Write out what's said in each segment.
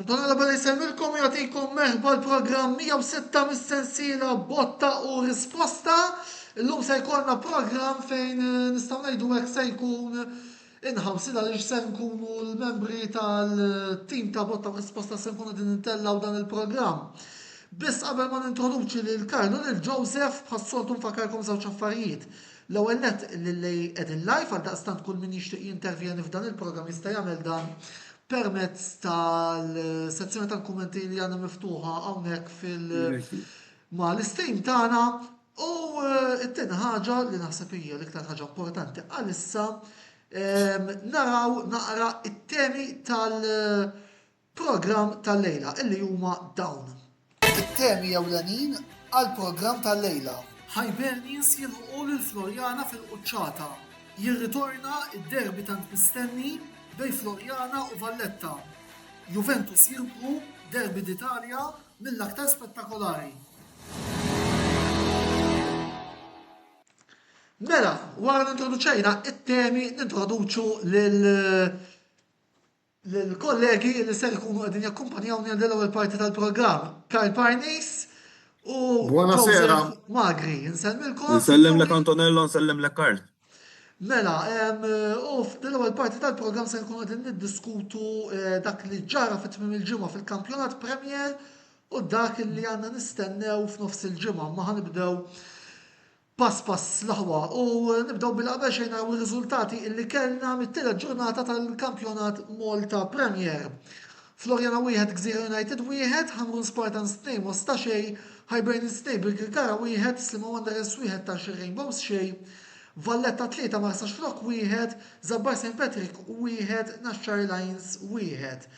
Antonello Belli jsellmilkom u jagħtikom merħba l-programm 106 mis-sensiela Botta u Risposta. Illum se jkollna programm fejn eh, nistgħu ngħidu hekk se jkun inħamsin għaliex se nkunu l-membri tal-tim ta' Botta u Risposta se nkunu din intellgħu dan il-programm. Biss qabel ma nintroduċi lil Karlu lil Joseph bħas-soltu nfakarkom żewġ affarijiet. L-ewwel nett li qegħdin live għaldaqstant kull min jixtieq jintervjeni f'dan il-programm jista' jagħmel dan permezz tal-sezzjoni tal-kummenti li għandna miftuħa hawnhekk fil ma' l-istream tagħna u eh, t-tieni ħaġa li naħseb hija l-iktar ħaġa importanti għalissa ehm, naraw naqra it-temi tal- Programm tal-lejla illi huma dawn. It-temi ewlenin għall-programm tal-lejla. Hibernians jilħqu lil Floriana fil-quċċata. Jirritorna d-derby tant mistenni bejn Floriana u Valletta. Juventus jirbħu Derby d'Italia mill-aktar spettakolari. Mela, wara li introduċejna it-temi, nintroduċu lil lill-kollegi li ser ikunu qegħdin jakkumpanjawni għal l-ewwel parti tal-programm. Karl Parnis u Buonasera. Joseph Magri. Insellmilkom. Nsellimlek Antonello, nsellimlek Karl. Mela, u f'dil-ewwel parti tal-programm se nkunu qegħdin niddiskutu eh, dak li ġara fit tmiem il-ġimgħa fil-kampjonat Premier u dak li għandna nistennew f'nofs il-ġimgħa. Ma ħanibdew Pass pass l-aħwa u nibdew billi qabel xejn naraw ir-riżultati illi kellna mit-tielet ġurnata tal-Kampjonat Malta Premier. Floriana wieħed Gżira United wieħed, Ħamrun Spartans tnejn Mosta xejn, Hibernians tnejn Birkirkara wieħed, Sliema Wanderers wieħed Tarxien Rainbows xejn, Valletta tlieta Marsaxlokk wieħed, Żabbar St Patrick wieħed, Naxxar Lions wieħed.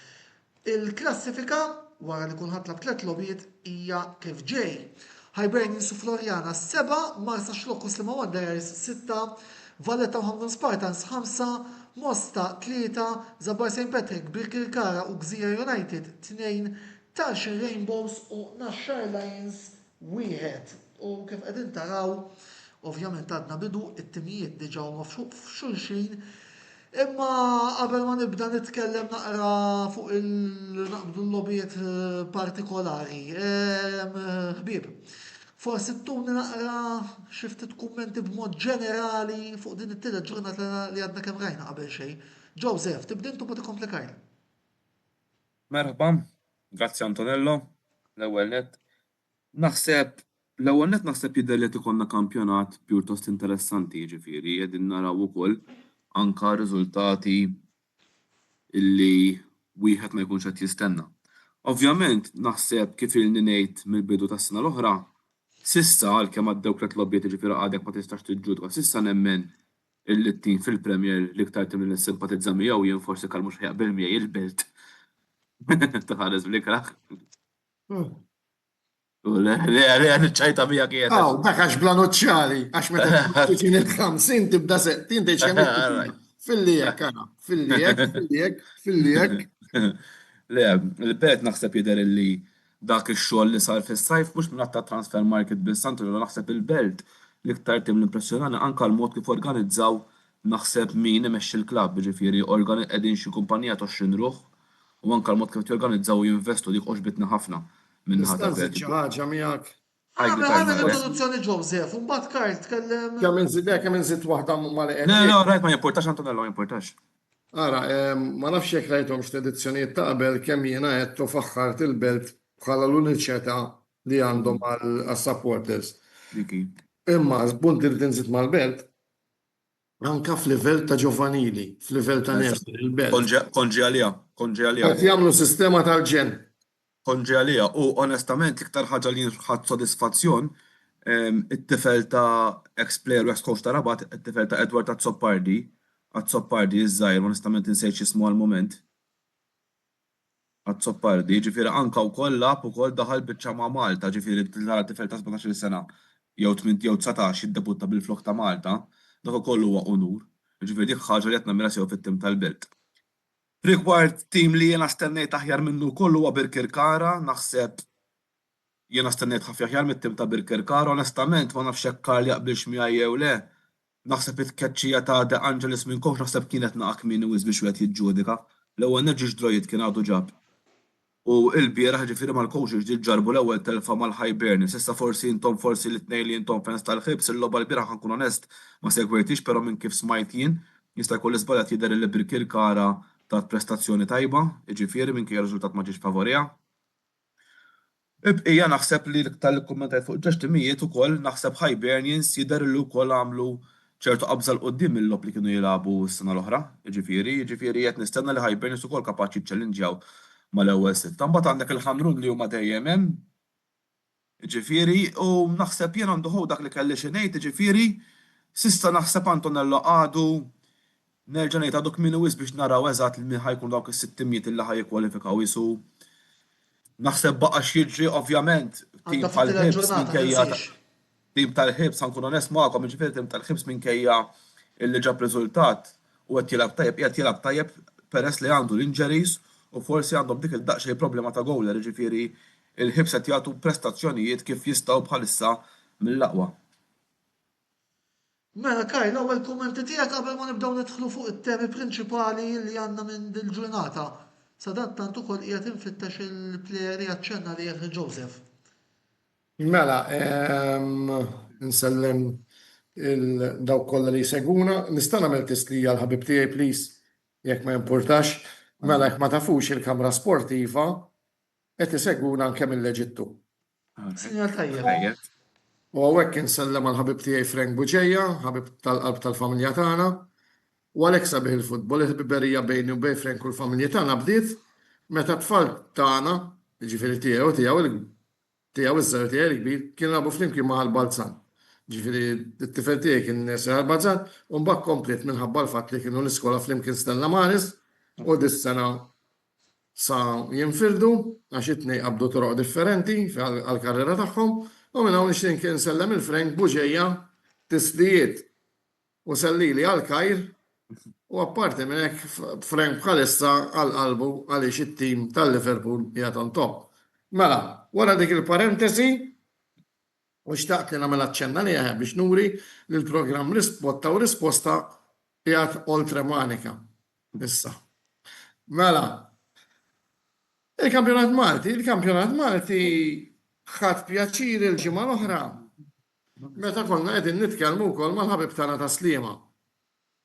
Il-klassifika, wara li kulħadd lagħab tlett logħbiet, hija kif ġej. Hibernians u Floriana sebgħa, Marsaxlokk u Sliema Wanderers sitta, Valletta u Ħamrun Spartans ħamsa, Mosta tlieta, Żabbar St Patrick, Birkirkara u Gżira United tnejn, Tarxien Rainbows u Naxxar Lions wieħed. U kif qegħdin taraw, ovvjament għadna bidu, it-timijiet diġà huma f'xulxin. Imma qabel ma nibda nitkellem naqra fuq il-naqbdu l-logħbiet eh, partikolari, ħbieb, forsi ttuni naqra xi ftit kummenti b'mod ġenerali fuq din it-tielet ġurnata li għadna kemm rajna qabel xejn. Joseph, tibda intu ma tikompli Karl. Merħba, grazzi Antonello, l-ewwel nett. Naħseb, l-ewwel nett naħseb jidher li qed ikollna kampjonat pjuttost interessanti, jiġifieri qegħdin naraw ukoll anke riżultati illi wieħed ma jkunx qed jistenna. Ovvjament naħseb kif ilni ngħid mill-bidu tas-sena l-oħra, s'issa għalkemm għaddew tliet logħbiet jiġifieri għadek ma tistax tiġġudika, s'issa nemmen illi t-tim fil-Premier l-iktar tim li nissimpatizza miegħu jien forsi Karl mhux ħa jaqbel miegħi il-Belt. Tħares bl-ikrah. Le, le, le, niċċajta bija kienet. Aw, dak għax bla nuċċali, għax meta tiġi il-50 tibda seqtin tgħid kemm Filli hekk, ara, filli hekk, filli hekk, filli hekk. Le, il-Belt naħseb jidher illi dak ix-xogħol li sar fis-sajf mhux minn ta' transfer market biss Antonio naħseb il-Belt l-iktar tim li impressjonani anke l-mod kif organizzaw naħseb min imexxi l-klabb, jiġifieri qegħdin xi kumpanija ta' 20 ruħ U anke l-mod kif qed jorganizzaw u jinvestu dik għoġbitni ħafna min-naħa Nista' nżid xi tal-Belt. ħaġa miegħek? Għidli Agħmel Karl agħmel mela. introduzzjoni Joseph, u mbagħad Karl tkellem. Kemm inżid, le kemm inżid waħda ma' li qed Le, le, tgħid. all right, ma jimpurtax Antonello, ma jimpurtax. Ara, ma nafx jekk rajthomx l-edizzjonijiet ta' qabel kemm jiena għedt u faħħart il-Belt bħala l-uniċetà li għandhom għas-supporters. Dik hi. Imma punt li rrid inżid mal-Belt, Anka f'livell ta' ġovanili, f'livell ta' nursery, il-belt. Kont ġej għaliha, kont ġej għaliha. Qed jagħmlu sistema tal-ġenn. Kont ġej għaliha u onestament l-iktar ħaġa li jien ħadt sodisfazzjon, it-tifel ta' ex player u ex coach ta' Rabat, it-tifel ta' Edward Azzopardi, Azzopardi iż-żgħir, onestament insejt x'ismu għall-mument. Azzopardi, jiġifieri anke wkoll lagħab ukoll daħal biċċa ma' Malta, ġifieri tara tifel ta' 17-il sena jew tmien jew 19 jiddebutta bil-flokk ta' Malta, dak ukoll huwa unur. Jiġifieri dik ħaġa li qed nammira sew fit-tim tal-Belt. Rigward tim li jiena stennejt aħjar minnu wkoll huwa Birkirkara, naħseb jiena stennejt ħafja aħjar mit-tim ta' Birkirkara, onestament ma nafx jekk Karl jaqbilx miegħi jew le, Naħseb it-tkeċċija ta' De Angelis minn coach naħseb kienet naqa' kmieni wisq biex wieħed jiġġudika. L-ewwel nett ġiex drojiet kien għadu ġab. U ilbieraħ jiġifieri mal-coach il-ġdid ġarrbu l-ewwel telfa mal-Hibernians. Issa forsi intom forsi l-itnejn li intom fans tal-Hibs, il-logħba lbieraħ ħa nkun onest ma segwejthiex però minn kif smajt jien, jista' jkolli żbaljat jidher illi Birkirkara tat prestazzjoni tajba, jiġifieri minkejja r-riżultat ma ġiex favoriha. Il-bqija naħseb li l-iktar li kkummentajt fuq ġewġ timijiet ukoll naħseb Hibernians jidher li wkoll għamlu ċertu qabża 'l quddiem mill-logħob li kienu jilagħbu s-sena l-oħra, jiġifieri, jiġifieri qed nistenna li Hibernians ukoll kapaċi jiċċellinġjaw mal-ewwel sitta. Mbagħad għandek il-Ħamrun li huma dejjem hemm, jiġifieri, u naħseb jien għandu hu dak li kelli xi ngħid, jiġifieri, s'issa naħseb Antonello għadu Nerġa' ngħid għadu kmieni wisq biex naraw eżatt min ħa jkunu dawk is-sitt timijiet illi ħa jikkwalifikaw qisu naħseb baqa' x'jiġri ovvjament tim Għandha bħal fit-tielet Hibs ġurnata, minkejja tinsiex. tim tal-Hibs ħa nkun onest magħkom jiġifieri tim tal-Hibs minkejja illi ġab riżultat u qed jilgħab tajjeb qiegħed jilgħab tajjeb peress li għandu l-injuries u forsi għandhom dik id-daqsxejn problema ta' goaler jiġifieri l-Hibs qed jagħtu prestazzjonijiet kif jistgħu bħalissa mill-aqwa. Mela Kai, l-ewwel kummenti tiegħek qabel ma nibdew nidħlu fuq it-temi prinċipali li għandna minn dil-ġurnata. Sadattant ukoll qiegħed infittex il-plejer li aċċenna għalih Joseph. Mela, insellem il dawk kollha li jsegwuna. Nista' nagħmel tislija għall-ħabib tiegħi please, jekk ma jimpurtax. Mela jekk ma tafux il-Kamra Sportiva qed isegwuna anke mill-Eġittu. Sinjal tajjeb. U hawnhekk insellem għall-ħabib tiegħi Frank Bugeja, ħabib tal-qalb tal-familja tagħna. U għalhekk sabiħ il-futbol, il-ħbiberija bejni u bejn Frank u l-familji tagħna bdiet meta t-tfal tagħna, jiġifieri tiegħi u tiegħu, tiegħu iż-żgħir u tiegħi l-kbir, kienu jilagħbu flimkien ma' Ħal Balzan. Jiġifieri t-tifel tiegħi kien nursery Ħal Balzan u mbagħad kompliet minħabba l-fatt li kienu l-iskola flimkien Stella Maris u dis-sena sa jinfirdu għax it-tnejn qabdu toroq differenti għall-karriera tagħhom u minn hawn nixtieq insellem il Frank Bugeja tislijiet u sellili għall-Kajr u apparti minn hekk Frank bħalissa għal qalbu għaliex it-tim tal-Liverpool qiegħed on top. Mela, wara dik il-parentesi, u xtaqt li nagħmel aċċenn għaliha biex nuri li l-programm Rispotta u Risposta qiegħed oltre manica issa. Mela, il-Kampjonat Malti, il-Kampjonat Malti ħadt pjaċir il-ġimgħa l-oħra meta konna qegħdin nitkellmu wkoll mal-ħabib tagħna ta' Sliema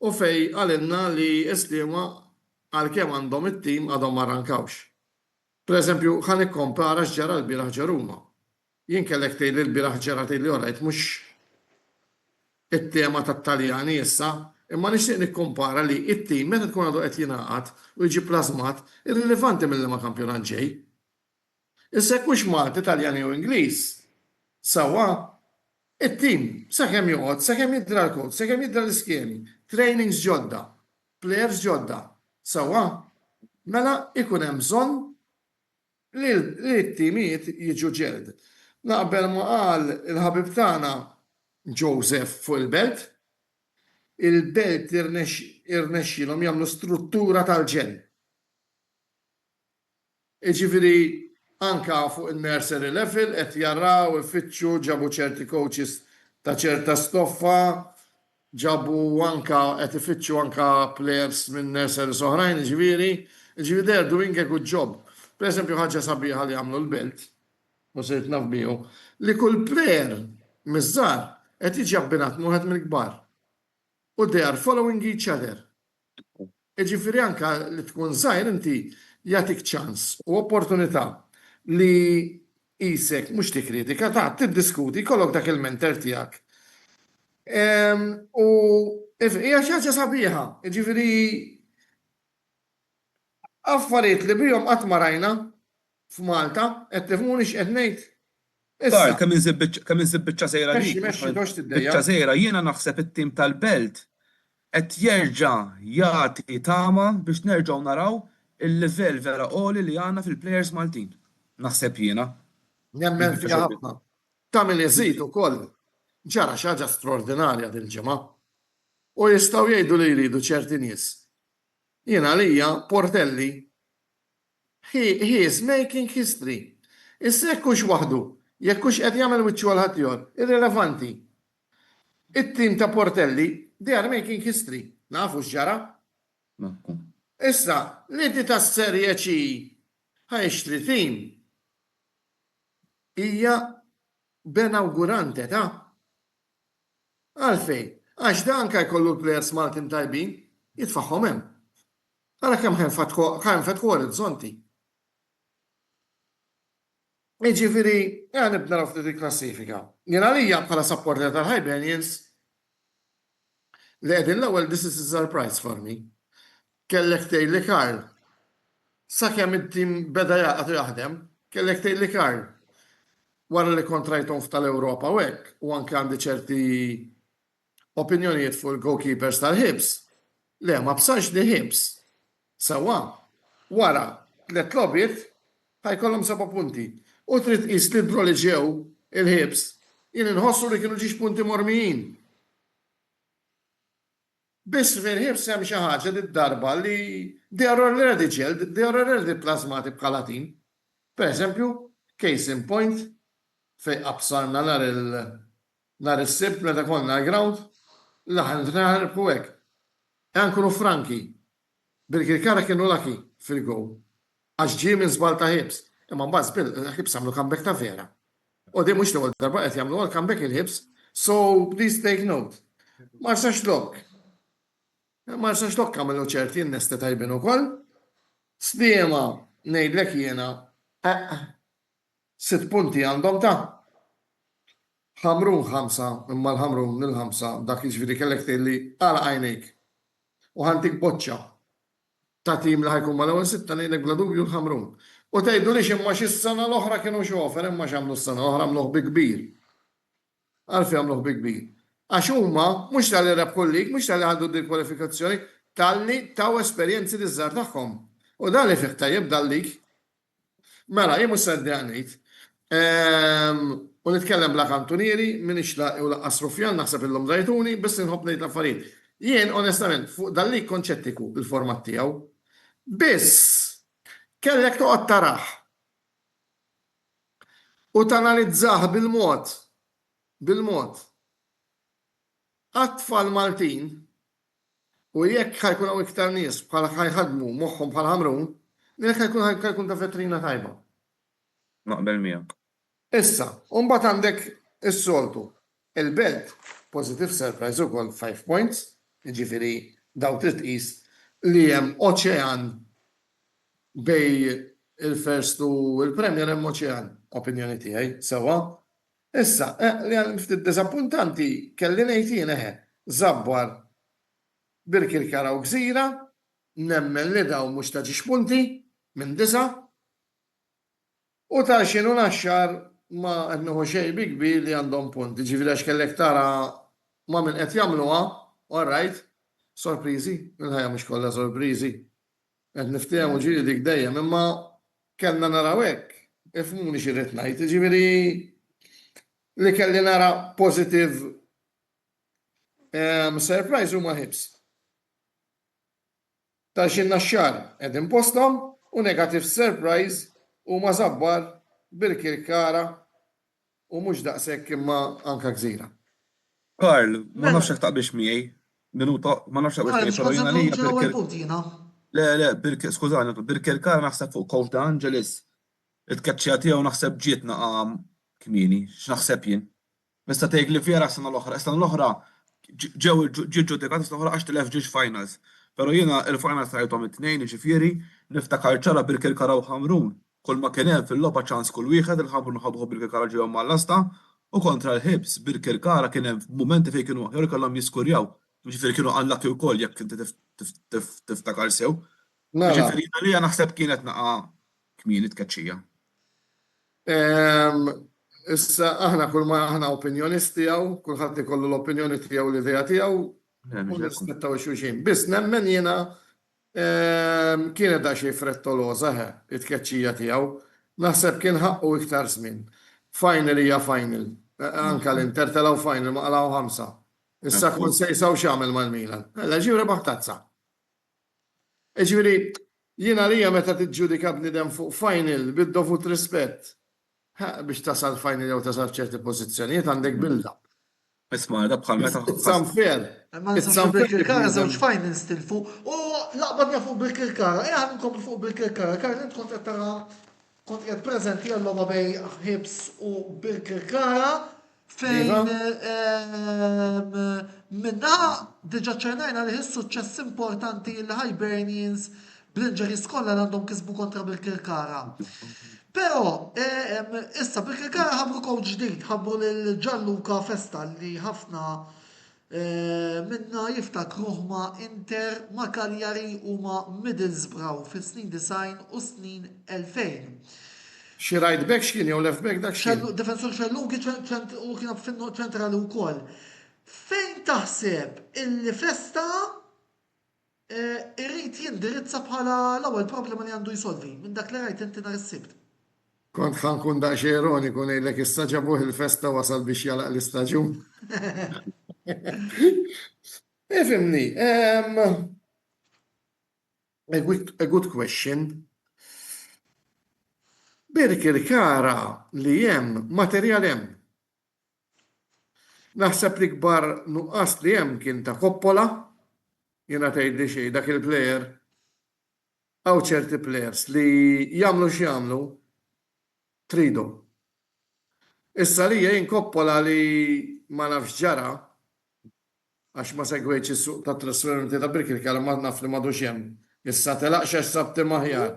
u fejn qalilna li Sliema għalkemm għandhom it-tim għadhom ma rrankawx. Pereżempju, ħa nikkompara x'ġara lbieraħ ġo Ruma. Jien kellek tgħidli lbieraħ ġara tgħidli orajt mhux it-tema tat-Taljani issa, imma nixtieq nikkumpara li it-tim meta tkun għadu qed jingħaqad u jiġi plasmat, irrilevanti minn liema kampjonat ġej. Issa jekk hux Malti, Taljan jew Ingliż, sewwa, it-tim sakemm joqgħod, sakemm jidra l-coach, sakemm jidra l-iskemi, trainings ġodda, plejers ġodda, sewwa, mela ikun hemm bżonn li t-timijiet jiġu ġeld. Naqbel ma qal il-ħabib tagħna Joseph fuq il-Belt. Il-Belt irnexxielhom jagħmlu struttura tal-ġenn. Jiġifieri anke fuq in-nursery level qed jaraw, ifittxu, ġabu ċerti coaches ta' ċerta stoffa, Ġabu anka, qed ifittxu anka players minn nurseries oħrajn, jiġifieri, jiġifieri they are doing a good job. Per eżempju ħaġa sabiħa li għamlu l-Belt, u sirt naf bihu, li kull player miż-żgħar qed jiġi abbinat ma' wieħed mill-kbar. U they are following each other. Jiġifieri anke li tkun żgħir inti jagħtik ċans u opportunità li qisek mhux tikkritika, ta' tiddiskuti, jkollok dak il-mentor tiegħek. U hija xi ħaġa sabiħa, jiġifieri affarijiet li bihom qatt ma rajna f'Malta, qed tifhmuni x'qed ngħid? Issa. Kemm inżid biċċa, kemm inżid biċċa żgħira dik. Mexxi, mexxi, toqgħodx tiddejjaq. Biċċa żgħira, jiena naħseb it-tim tal-Belt qed jerġa' jagħti tama biex nerġgħu naraw il-livell vera għoli li għandna fil-plejers Maltin. Naħseb jiena. Nemmen fiha ħafna. Ta' min iżid ukoll, ġara xi ħaġa straordinarja dil-ġimgħa. U jistgħu jgħidu li jridu ċerti nies. Jien għalija Portelli He, he is making history. Issa jekk hux waħdu, jekk hux qed jagħmel wiċċu għal ħaddieħor, irrilevanti. It-tim ta' Portelli, they are making history. Nafu x'ġara. Issa, li inti tas-Serie C. Ħa jixtri tim hija benawgurante ta'. Għalfejn? Għax da anke jkollu l-plejers Maltin tajbin, jitfagħhom hemm. Ara kemm ħa jinfetħu orizzonti. Jiġifieri, ejja nibda naraw ftit il-klassifika. Jien għalija bħala supporter tal-Hibernians li qegħdin l-ewwel this is a surprise for me. Kellek tgħidli Karl, sakemm it-tim beda jagħqad u jaħdem, kellek tgħidli Karl, wara li kont rajthom f'tal-Ewropa u hekk, u anke għandi ċerti opinjonijiet fuq il-goalkeepers tal-Hibs, le ma bsarx li Hibs sewwa wara tlett logħbiet ħa jkollhom seba' punti. U trid tqis li d-draw li ġew il-Hibs jien inħossu li kienu ġiex punti mormijin. Biss fil-Hibs hemm xi ħaġa did-darba li they are already gelled, they are already plasmati bħala team. Per eżempju, case in point, fejn qabsarna nhar il Nhar is-Sibt meta konna l-ground, l-aħna nirbħu hekk. Ejja nkunu franki, Birkirkara kienu lucky fil-goal għax ġie minn żball ta' Hibs, imma mbagħad żbill Hibs għamlu comeback ta' vera. U din mhux l-ewwel darba qed jagħmluha l-comeback il-Hibs, so please take note. Marsaxlokk. Marsaxlokk għamlu ċerti innesti tajbin ukoll. Sliema ngħidlek jiena eqq. Sitt punti għandhom ta'. Ħamrun ħamsa imma l-Ħamrun il-ħamsa dak jiġifieri kellek tgħidli agħlaq għajnejk u ħa ntik boċċa ta' tim li ħa jkun mal-ewwel sitta ngħidlek bla dubju l-Ħamrun. U tgħidulix imma x'is-sena l-oħra kienu xofer imma x'għamlu s-sena l-oħra għamluh bi kbir. Għalfejn għamluh bi kbir? Għax huma mhux talli rebħu l-league, mhux talli ħadu dil-kwalifikazzjoni, talli taw esperjenzi liż-żgħar tagħhom. U dan li fih tajjeb dal-league. Mela, jien mhux se niddeja ngħid. Ehm, u nitkellem bla kantunieri, m'iniex la u laqqas rufjan, naħseb illum drajtuni, biss inħobb ngħid l-affarijiet. Jien, onestament, fuq dal-league kont xettiku il-format tiegħu. Biss, kellek toqgħod tarah u tanalizzah bil-mod, bil-mod. Għat-tfal Maltin, U jekk ħa jkun hawn iktar nies bħal ħa jħaddmu moħħhom bħal Ħamrun, ngħidlek ħa jkun ħa jkun ta' vetrina tajba. Naqbel miegħek. Issa, u mbagħad għandek is-soltu. Il-Belt, positive surprise ukoll 5 points, jiġifieri dawn trid tqis li hemm oċean bejn il-First u l-Premier hemm oċean, opinjoni tiegħi, sewwa? Issa, li għal ftit diżappuntanti kelli ngħid jien eħe, Żabbar, Birkirkara u Gżira, nemmen li dawn mhux ta' ġiex punti minn disgħa. U Tarxien u Naxxar ma qed nieħu xejn bi kbir li għandhom punt, jiġifieri għax kellek tara ma' min qed jagħmluha, all right, sorpriżi, il-ħajja mhux kollha sorpriżi. Qed niftehmu ġieli dik dejjem, imma kellna naraw hekk, ifhmuni xi rrid ngħid, jiġifieri li kelli nara positive ehm, surprise huma ħibs. Ta' xi naxxar qegħdin posthom u negative surprise huma Żabbar, Birkirkara u mhux daqshekk imma anka Gżira. Karl, ma nafx jekk taqbilx miegħi, minuta, ma nafx taqbilx miegħi, però jiena għalija Birkir. Le, le, Birkir, skużani, Birkirkara naħseb fuq coach De Angelis, it-tkeċċija tiegħu naħseb ġiet naqa' kmieni, x'naħseb jien. Nista' tgħid li vera s-sena l-oħra, is-sena l-oħra ġew ġie ġġudikat is-sena l-oħra għax tilef ġiex finals. Però jiena il-finals rajthom it-tnejn, jiġifieri niftakar ċara Birkirkara u Ħamrun. Kull ma kien hemm fil-logħba ċans kull wieħed, il-Ħamrun ħaduh u Birkirkara ġewhom mal-lasta, u kontra l-Hibs, Birkirkara kien hemm mumenti fejn kienu aħjar u kellhom jiskurjaw. Jiġifieri kienu unlucky wkoll jekk inti tiftakar sew. Mela. Jiġifieri jien għalija naħseb kienet naqa' kmieni t-tkeċċija. Issa aħna kull ma aħna opinjonisti hawn, kulħadd ikollu l-opinjoni tiegħu l-idea tiegħu u nirrispettaw xulxin. Biss nemmen jiena kienet daqsxejn frettoloża eħe it-tkeċċija tiegħu. Naħseb kien ħaqqu iktar żmien. Final hija final. Anke l-Inter telgħu final ma qalgħu ħamsa. Issa Conceição x'għamel mal-Milan? Mela ġie rebaħ tazza. Jiġifieri, jien għalija meta tiġġudika bniedem fuq final, bid-dovut rispett, biex tasal final jew tasal f'ċerti pożizzjonijiet għandek build up. Isma' da bħal meta. It's unfair. Ma ninsawx li Birkirkara żewġ finals tilfu u laqbadna fuq Birkirkara. Ejja ħa nkomplu fuq Birkirkara. Karl int kont qed tara kont qiegħed preżenti għal-logħba bejn Hibs u Birkirkara fejn minna diġà ċernajna li suċċess importanti li Hibernians bl-injuries kollha li għandhom kisbu kontra Birkirkara. Però issa Birkirkara ħabbru coach ġdid, ħabbru lil Gianluca Festa li ħafna minna jiftakruh ma' Inter, ma' Cagliari u ma' Middlesbrough fis-snin 90 u snin 2000. Xi right back x'kien jew left back dak x'kien? Difensur xellugi u kien ċentrali wkoll. Fejn taħseb illi Festa irid jindirizza bħala l-ewwel problema li għandu jsolvi minn dak li rajt inti nhar is-Sibt? Kont ħa nkun daqsxejn ironiku ngħidlek issa ġabuh il-festa wasal biex jagħlaq l-istaġun. Ifhimni, a good question. Birkirkara li hemm materjal hemm. Naħseb l-ikbar nuqqas li hemm kien ta' Coppola. Jiena tgħidli xejn, dak il-plejer, hawn ċerti plejers li jagħmlu x'jagħmlu tridhom. Issa għalija jien Coppola li ma nafx x'ġara, Għax ma segwejtx is-suq tat-trasferimenti ta' Birkirkara ma naf li m'għadux hemm. Issa telaqx għax sab tim aħjar.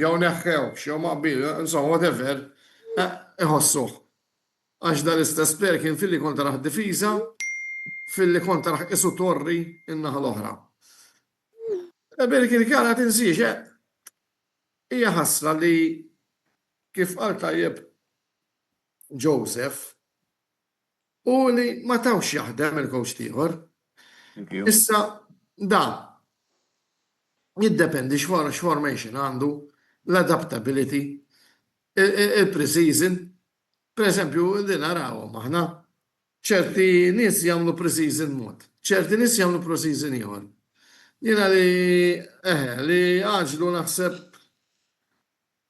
Jew neħħewhx, jew ma qbil, insomma whatever, iħossuh. Għax dan l-istess player kien filli kont tarah difiża, filli kont tarah qisu torri n-naħa l-oħra. Birkirkara tinsiex, hija ħasra li kif qal tajjeb Joseph, u li ma tawx jaħdem il-coach l-ieħor. Issa da jiddependi x'formation għandu, l-adaptability, il-pre-season. Per eżempju, li narawhom aħna, ċerti nies jagħmlu pre-season mod, ċerti nies jagħmlu pre-season ieħor. Jiena li eħe, li għaġlu naħseb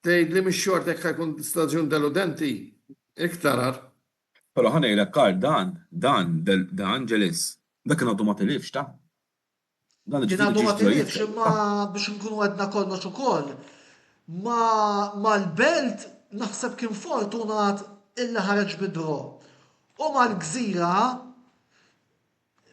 tgħid li mhix xorta jekk ħa jkun staġun deludenti, iktar agħar. Però ħa ngħidlek Karl dan, dan De Angelis, dak kien għadu ma tilifx ta. Dan Kien għadu ma tilifx imma biex inkunu għedna kollox ukoll. Ma mal-Belt naħseb kien fortunat illi ħareġ bi draw. U mal-Gżira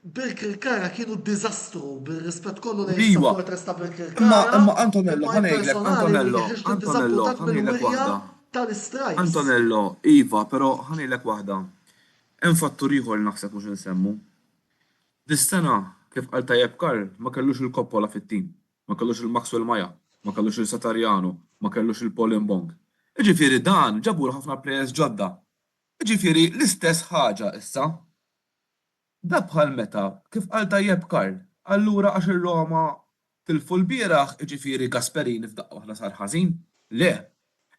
Birkirkara kienu diżastru bir-rispett kollu lejn is-supporters ta' Birkirkara. Imma imma Antonello ħa ngħidlek Antonello Antonello ħa ngħidlek waħda. Tal-Istripes. Antonello, iva, però ħa ngħidlek waħda. Hemm fattur ieħor li naħseb mhux insemmu. Dis-sena, kif qal tajjeb Karl, ma kellux il-Coppola fit-tim, ma kellux il-Maxwell Maia, ma kellux il Satariano, ma kellux il-Paul Mbong. Jiġifieri dan ġabulu ħafna players ġodda. Jiġifieri l-istess ħaġa issa. Dak bħal meta, kif qal tajjeb Karl, allura għax ir-Roma tilfu lbieraħ, jiġifieri Gasperini f'daqqa waħda sar ħażin? Le.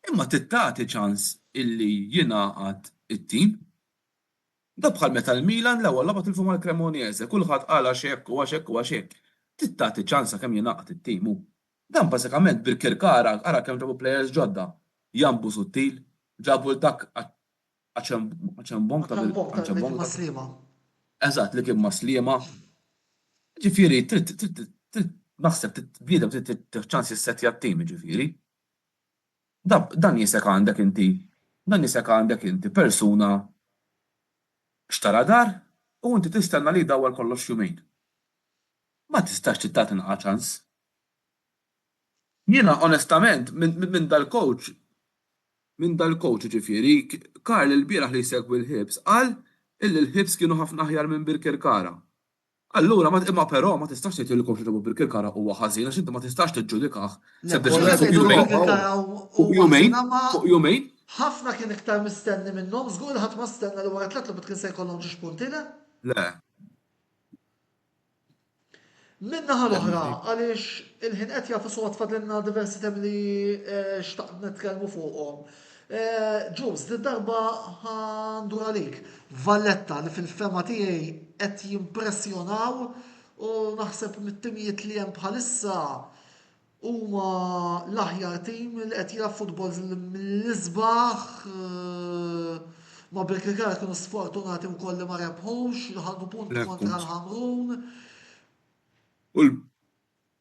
Imma trid tagħti ċans illi jingħaqad it-tim. Dak bħal meta l-Milan l-ewwel logħba tilfu mal-Cremonese, kulħadd qal għax hekk u għax hekk u għax hekk. Trid tagħti ċans sakemm jingħaqad it-tim hu. Dan bażikament Birkirkara ara kemm ġabu plejers ġodda. Jan Busuttil, ġabu 'l dak Aċembong ta' Aċembong ta' Sliema. Eżatt, li kien ma' Sliema. Ġifieri, trid trid naħseb trid bniedem trid tieħu ċans jissettja t-tim, jiġifieri. Dan jisek għandek inti, dan jisek għandek inti persuna xtara dar u inti tistenna li jdawwar kollox jumejn. Ma tistax trid tagħti naqra ċans. Jiena onestament minn dal-coach Minn dal-coach jiġifieri, Karl ilbieraħ li jsegwi l-Hibs qal illi l-Hibs kienu ħafna aħjar minn Birkirkara. Allura ma imma però ma tistax tgħid li l-coach li ġabu Birkirkara huwa ħażin għax inti ma tistax tiġġudikah sempliċement fuq jumejn. Fuq jumejn, fuq jumejn. Ħafna kien iktar mistenni minnhom, żgur li ħadd ma stenna li wara tlett logħbiet kien se jkollhom ġiex punti, le? Le. Min-naħa l-oħra, għaliex il-ħin qed jagħfas u għad fadlilna diversi temi li eh, xtaqt nitkellmu fuqhom. Eh, Ġuż, din darba ħa ndur għalik. Valletta li fil-fema tiegħi qed jimpressjonaw u naħseb mit-timijiet li hemm bħalissa huma l-aħjar tim li qed jilgħab futbol mill-isbaħ. Ma' Birkirkara kienu sfortunati wkoll li ma rebħux, ħadu punt kontra l-Ħamrun.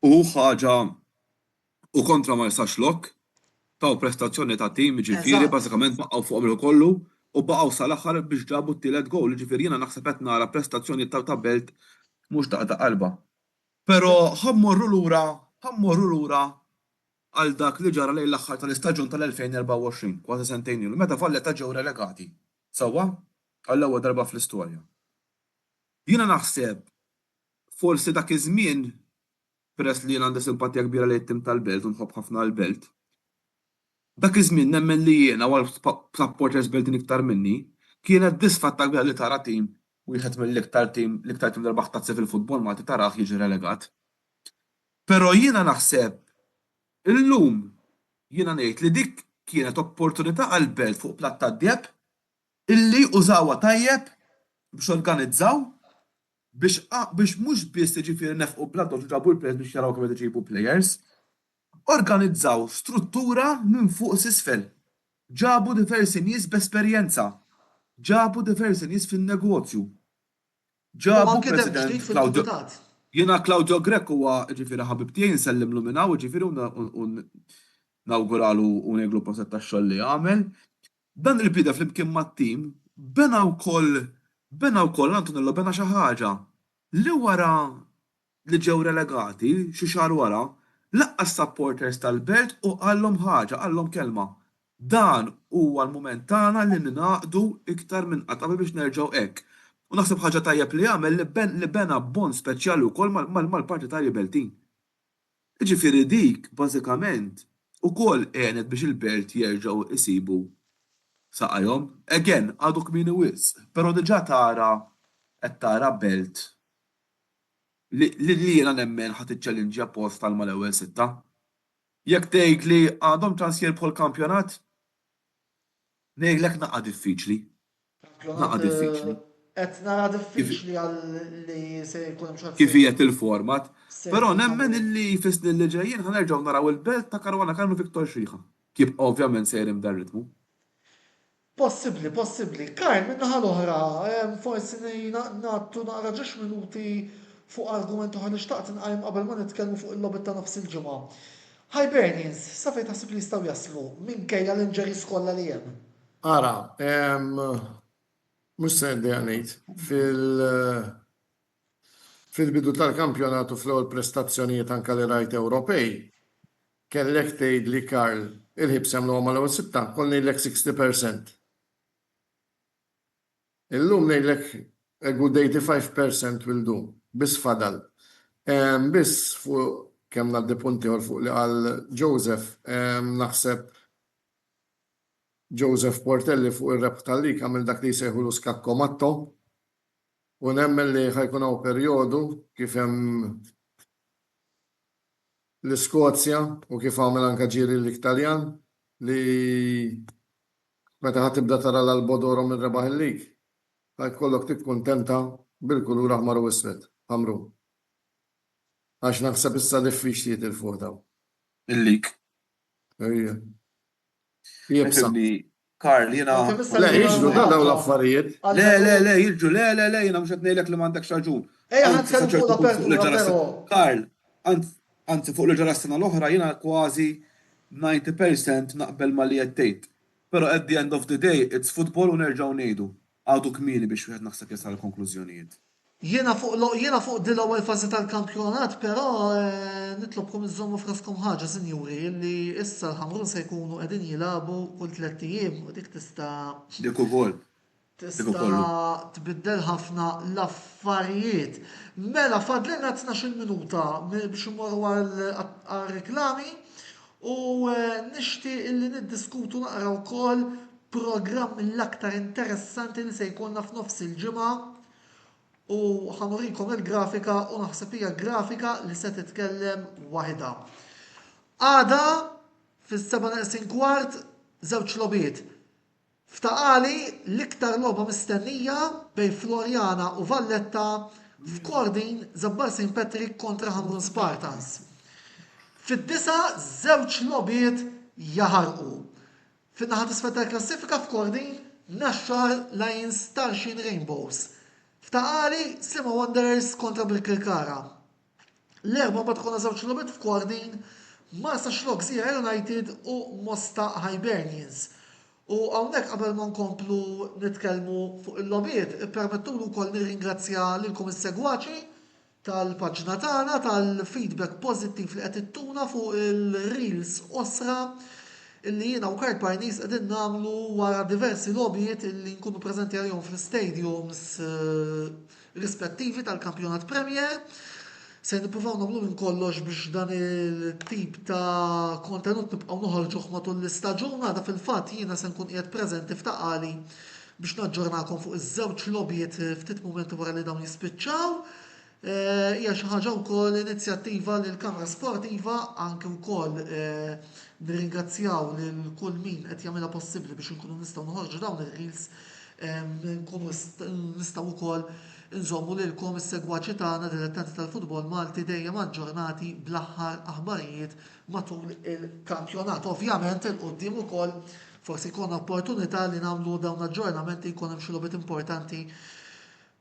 U ħaġa u kontra Marsaxlokk taw prestazzjoni ta' tim, jiġifieri bażikament baqgħu fuqhom il-ħin kollu u baqgħu sal-aħħar biex ġabu t-tielet gowl, jiġifieri jiena naħseb qed nara prestazzjoni ta' Belt mhux taqta' qalbha. Però ħa mmorru lura, ħa mmorru lura għal dak li ġara lejn l-aħħar tal-istaġun tal-2024, kważi sentejn ilu, meta Valletta ġew relegati, sewwa, għall-ewwel darba fl-istorja. Jiena naħseb forsi dak iż-żmien peress li jien għandi simpatija kbira lejn it-tim tal-Belt u nħobb ħafna l-Belt, dak iż-żmien nemmen li jiena u għal supporters Beltin iktar minni, kienet disfatta kbira li tara tim, wieħed mill-iktar tim, l-iktar tim li rebaħ tazzi fil-futbol Malti tarah jiġi relegat. Però jiena naħseb illum jiena ngħid li dik kienet opportunità għall-Belt fuq platt tad-deheb illi użawha tajjeb biex organizzaw biex biex mhux biss jiġifieri nefqu bla doċċ u ġabu l-players biex jaraw kemm qed iġibu players, organizzaw struttura minn fuq s'isfel. Ġabu diversi nies b'esperjenza. Ġabu diversi nies fin-negozju. Ġabu President Claudio Jiena Claudio Grech huwa jiġifieri ħabib tiegħi nsellimlu minn hawn jiġifieri u nawguralu u ngħidlu proset tax-xogħol li għamel. Dan il-bniedem flimkien mat-tim bena wkoll bena wkoll Antonello bena xi ħaġa li wara li ġew relegati xi xahar wara laqqa' s-supporters tal-Belt u qallhom ħaġa, qallhom kelma. Dan huwa l-mument tagħna li ningħaqdu iktar minn qatt qabel biex nerġgħu hekk. U naħseb ħaġa tajjeb li għamel li bena bond speċjali wkoll mal-partitarji Beltin. Jiġifieri dik bażikament ukoll għenet biex il-Belt jerġgħu jsibu saqajhom. Again, għadu kmieni wisq, però diġà tara qed tara Belt li li jiena nemmen ħa tiċċellinġja post għal mal-ewwel sitta. Jekk tgħidli għandhom ċans jirbħu l-kampjonat? Ngħidlek naqa' diffiċli. Naqa' diffiċli. Qed nara diffiċli għal li se jkun hemm xi Kif qiegħed il-format. Però nemmen illi fis-snin li ġejjin ħa nerġgħu naraw il-Belt ta' Caruana Karmnu Victor Xriħa. Jibqa' ovvjament sejrin b'dan ritmu. Possibbli, possibbli. Karl, min-naħa l-oħra, forsi ngħattu naqra ġiex minuti fuq argument oħra li xtaqt inqajjem qabel ma nitkellmu fuq il-logħbiet ta' nofs il-ġimgħa. Hibernians, sa fejn taħseb li jistgħu jaslu minkejja l-injuries kollha li hemm? Ara, mhux se niddejjaq ngħid, fil-bidu tal-kampjonat u fl-ewwel prestazzjonijiet anke li rajt Ewropej, kellek tgħidli Karl, il-Hibs jagħmluha mal-ewwel sitta, kont ngħidlek 60 per cent. Illum ngħidlek a good 85 percent will do. Biss fadal. Biss fuq kemm ngħaddi punt ieħor fuq li qal Joseph, naħseb Joseph Portelli fuq ir-rebħ tal-lig għamel dak li jsejħulu scacco matto u nemmen li ħa jkun hawn perjodu kif hemm l-Iskozja u kif għamel anke ġieli l-lig Taljan li Meta ħa tibda tara l-Albodoro min rebaħ il-lig, ħa jkollok tikkuntenta bil-kulur aħmar u iswed, ħamrun. Għax naħseb issa diffiċli jitilfuh dawn. Il-lig. Ejja. Iebsa. Ifhimni, Karl, jiena. Le, jiġru ta' dawn l-affarijiet. Le, le, le, jiġru, le, le, le, jiena mhux qed ngħidlek li m'għandekx raġun. Ejja ħa nitkellmu fuq l-apertura però. Karl, anzi fuq li ġara s-sena l-oħra jiena kważi 90% naqbel ma' li qed tgħid. Però at the end of the day it's football u nerġgħu ngħidu, għadu kmieni biex wieħed naħseb jasal għal konklużjonijiet. Jiena fuq jiena fuq din l-ewwel fażi tal-kampjonat però nitlobkom iżżommu f'raskom ħaġa sinjuri illi issa l-Ħamrun se jkunu qegħdin jilagħbu kull tlett ijiem u dik tista' Dik ukoll. Tista' tbiddel ħafna l-affarijiet. Mela, fadlilna 12-il minuta biex immorru għar-reklami u nixtieq illi niddiskutu naqra wkoll programm mill-aktar interessanti li se jkollna f'nofs il-ġimgħa u ħa nurikom il-grafika u naħseb hija grafika li se titkellem waħidha. Għada fis-seba' neqsin kwart żewġ logħbiet. F'Ta' Qali, l-iktar logħba mistennija bejn Floriana u Valletta f'Kordin, Żabbar St Patrick kontra Ħamrun Spartans. Fid-disgħa żewġ logħbiet jaħarqu. Fin-naħa t'isfel tal-klassifika f'Kordin, Naxxar Lions Tarxien Rainbows. F'Ta' Qali, Sliema Wanderers kontra Birkirkara. L-Erbgħa mbagħad ikollna żewġ logħbiet f'Kordin, Marsaxlokk Gżira United u Mosta Hibernians. U hawnhekk qabel ma nkomplu nitkellmu fuq il-logħbiet, ippermettuli wkoll nirringrazzja lilkom is-segwaċi tal-paġna tagħna tal-feedback pożittiv li qed ittuna fuq il-reels qosra illi jiena u Karl Parnis qegħdin nagħmlu wara diversi logħbiet illi nkunu preżenti għalihom fl-istadiums rispettivi tal-Kampjonat Premier. Se nippruvaw nagħmlu minn kollox biex dan il-tip ta' kontenut nibqgħu noħorġuh matul l-istaġun. Għada fil-fatt jiena se nkun qiegħed preżenti f'Ta' Qali biex naġġornakom fuq iż-żewġ logħbiet ftit mumenti wara li dawn jispiċċaw. Hija xi ħaġa wkoll inizjattiva li l-Kamra Sportiva anke wkoll nirringrazzjaw lil kull min qed jagħmilha possibbli biex inkunu nistgħu noħorġu dawn ir-reels nkunu nistgħu wkoll nżommu lilkom is-segwaċi tagħna dilettanti tal-futbol Malti dejjem aġġornati bl-aħħar aħbarijiet matul il-kampjonat. Ovvjament 'il quddiem ukoll forsi jkollna opportunità li nagħmlu dawn l-aġġornamenti jkun hemm xi logħbiet importanti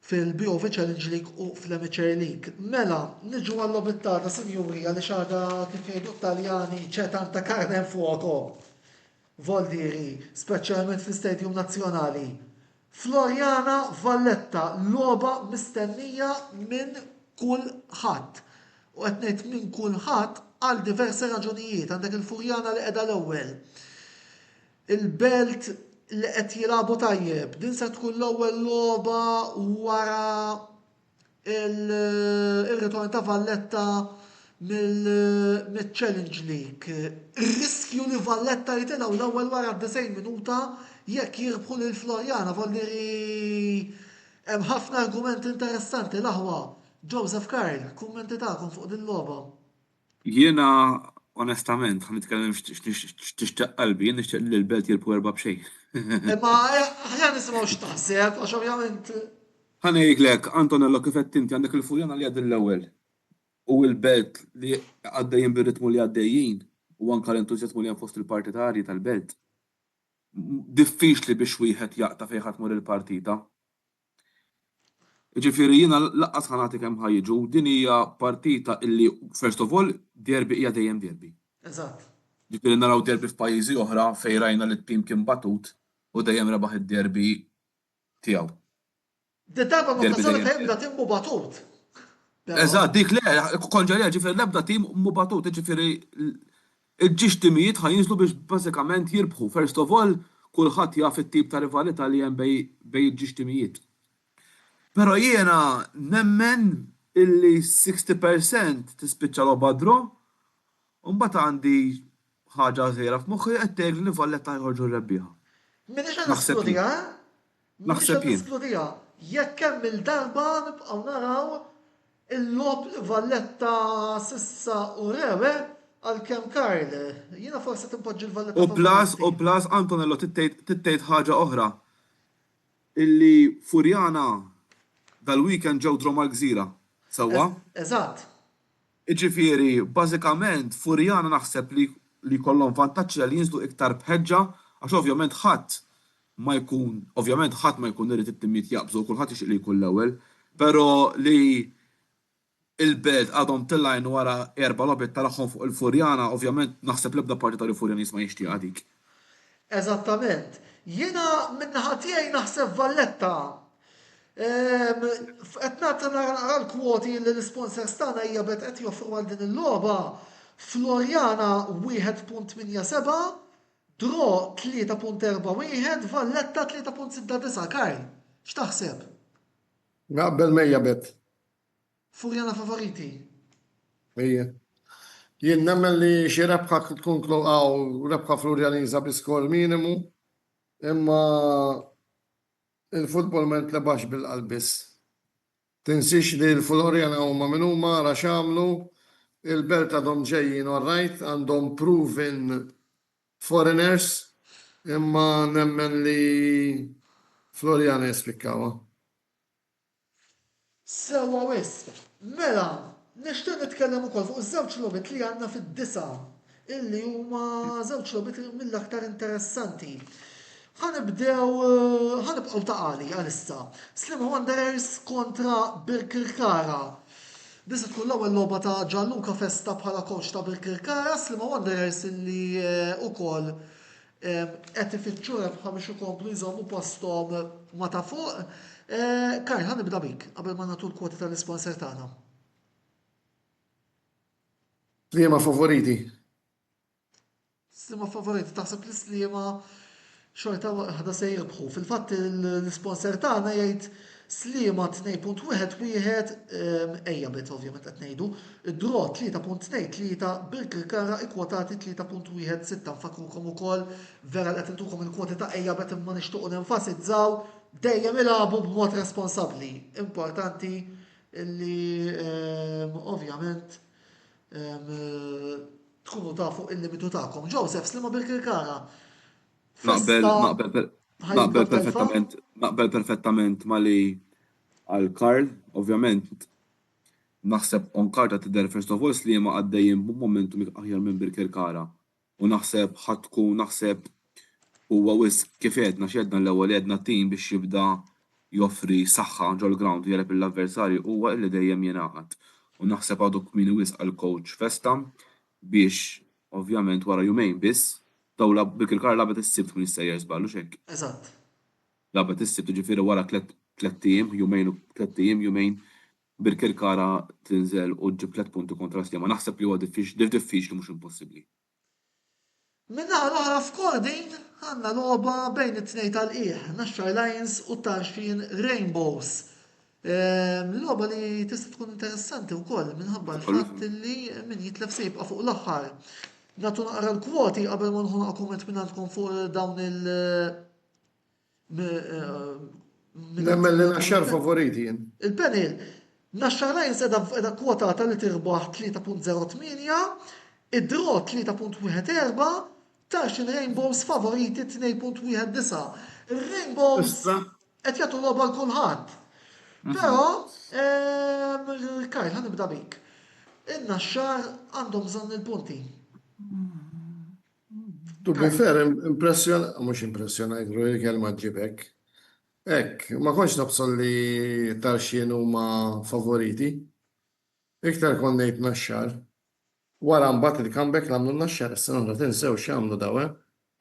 fil-BOV Challenge League u fl-Amateur League. Mela, niġu għal-logħbiet tagħna, sinjuri, għaliex għada kif jgħidu t-Taljani c'è tanta carne in fuoco. Voldiri, speċjalment fl-Istadium Nazzjonali. Floriana Valletta, logħba mistennija minn kulħadd. U qed ngħid minn kulħadd għal diversi raġunijiet. Għandek il-Furjana li qiegħda l-ewwel. Il-Belt li qed jilagħbu tajjeb. Din se tkun l-ewwel logħba wara il-ritorn ta' Valletta mill-Challenge League. Riskju li Valletta jitilgħu l-ewwel wara d-90 minuta jekk jirbħu lil Floriana. Voldiri hemm ħafna argumenti interessanti l-aħwa. Joseph Karl, kummenti tagħkom fuq din logħba. Jiena onestament, ħa nitkellem x'tixtieq qalbi, jien nixtieq li l-Belt jirbħu erbgħa b'xejn. Imma aħjar nisimgħu x'taħseb għax ovvjament. Ħa ngħidlek, Antonello, kif għedt inti għandek il-Furjana li qegħdin l-ewwel u l-Belt li għaddejjin bir-ritmu li għaddejjin u anke l-entużjażmu li hemm fost il-partitarji tal-Belt. Diffiċli biex wieħed jaqta' fejn ħa tmur il-partita. Jiġifieri jiena lanqas ħa nagħti kemm ħa jiġu, din hija partita illi first of all derby hija dejjem derby. Eżatt. Jiġifieri naraw derby f'pajjiżi oħra fejn rajna li t-tim kien batut u dejjem rebaħ id-derby tiegħu. Din darba l-okkażjoni fejn ebda tim mhu batut. Eżatt, dik le, kont ġej ġifieri l-ebda tim mhu batut, jiġifieri il-ġiex timijiet ħa jinżlu biex bażikament jirbħu. First of all, kulħadd jaf it-tip ta' rivalità li hemm bejn il-ġiex timijiet. Però jiena nemmen illi 60% tispiċċa logħba draw u mbagħad għandi ħaġa żgħira f'moħħi qed tgħidli li Valletta ħa jħorġu r-rebbieħa. M'iniex qed neskludiha, eh? M'iniex qed neskludiha. Jekk kemm-il darba nibqgħu naraw il-logħob li Valletta s'issa urew, eh? Għalkemm Karl, jiena forsi qed inpoġġi l-Valletta U plus, u plus Antonello trid tgħid ħaġa oħra. Illi Furjana dal-weekend ġew draw mal-Gżira, sewwa? Eżatt. Jiġifieri, bażikament, Furjana naħseb li li jkollhom vantaġġ hija li jinżlu iktar b'ħeġġa għax ovvjament ħadd ma jkun, ovvjament ħadd ma jkun irid it-timijiet jaqbżu u kulħadd jixtieq li jkun l-ewwel, però li Il-Belt għadhom tilgħin wara erba' logħbiet tagħhom fuq il-Furjana, ovvjament naħseb l-ebda partitarju Furjaniż ma jixtieqha dik. Eżattament. Jiena min-naħa tiegħi naħseb Valletta. Qed nagħti nara naqra l-kwoti li l-isponsors tagħna hija bet qed joffru għal din il-logħba. Floriana 1.87, Draw 3.41, Valletta 3.69. Karl, x'taħseb? Naqbel mejja bet. Furjana favoriti. Ejja. Jien nemmen li xi rebħa tkun hawn rebħa Flurjaniża bi skor minimu, imma il-futbol ma jintlebax bil-qalb biss. Tinsiex li l-Floriana huma min huma, ara x'għamlu, il-Belt għadhom ġejjin all right, għandhom proven foreigners, imma nemmen li Floriana jispikkawha. Sewwa wisq. Mela, nixtieq nitkellem ukoll fuq iż-żewġ logħbiet li għandna fid-disgħa, illi huma żewġ logħbiet li mill-aktar interessanti. Ħa nibdew, ħa nibqgħu ta' Qali għalissa. Sliema Wanderers kontra Birkirkara. Din se tkun l-ewwel logħba ta' Gianluca Festa bħala coach ta' Birkirkara, Sliema Wanderers illi ukoll qed ifittxu rebħa biex ikomplu jżommu posthom ma' ta' fuq. Karl, ħa nibda bik qabel ma nagħtu l-kwoti tal-isponsor tagħna. Sliema favoriti. Sliema favoriti, taħseb li Sliema xorta waħda se jirbħu. Fil-fatt l-isponsor tagħna jgħid Sliema 2.11 ehm, ejja bet ovvjament qed ngħidu, id-draw 3.23 Birkirkara ikkwotati 3.16 nfakkrukom ukoll vera li qed intukom il-kwoti ta' ejja bet imma nixtiequ nenfasizzaw dejjem ilagħbu b'mod responsabbli. Importanti li ehm, ovvjament ehm, Tkunu tafu il-limitu tagħkom. Joseph, Sliema Birkirkara. Naqbel, naqbel, naqbel perfettament, naqbel perfettament ma li għal Karl, ovvjament, naħseb on karta tidher first of all Sliema għaddejjin b'momentum aħjar minn Birkirkara. U naħseb ħa tkun naħseb huwa wisq kif għedna x'għedna l-ewwel għedna tim biex jibda joffri saħħa ġol-grawnd u jegħleb lill-avversarju huwa illi dejjem jingħaqad. U naħseb għadu kmieni wisq għall-kowċ Festa biex ovvjament wara jumejn biss, dawn Birkirkara lagħbet is-Sibt m'iniex sejjer żball, hux hekk? Eżatt. Lagħbet is-Sibt, jiġifieri wara tlett ijiem, jumejn u tlett ijiem, jumejn Birkirkara tinżel u ġġib tlett punti kontra Sliema. Naħseb li huwa diffiċli mhux impossibbli. Min-naħa l-oħra f'Kordin għandna logħba bejn it-tnejn tal-qiegħ, Naxxar Lions u Tarxien Rainbows. Ehm, logħba li tista' tkun interessanti wkoll minħabba l-fatt li min jitlef se jibqa' fuq l-aħħar. Nagħtu naqra l-kwoti qabel ma nħu kumment minn għandkom fuq dawn il- Nemmen li Naxxar favoriti jien. Il-panel, Naxxar Lions qiegħda kwotata li tirbaħ 3.08, id-draw 3.14, Tarxien Rainbows favoriti 2.19. Ir-Rainbows qed jagħtu logħba l kulħadd. Mhm. Però, ehm, Kyle, ħa nibda bik. In-Naxxar għandhom bżonn il-punti. To be fair, impressjon, mhux impressjonajt, ruħi kelma ġibek. Hekk, ma kontx nobsor li Tarxien huma favoriti. Iktar kont ngħid Naxxar. Wara mbagħad il-comeback li għamlu n-Naxxar is-sena l-oħra tinsew x'għamlu daw, eh?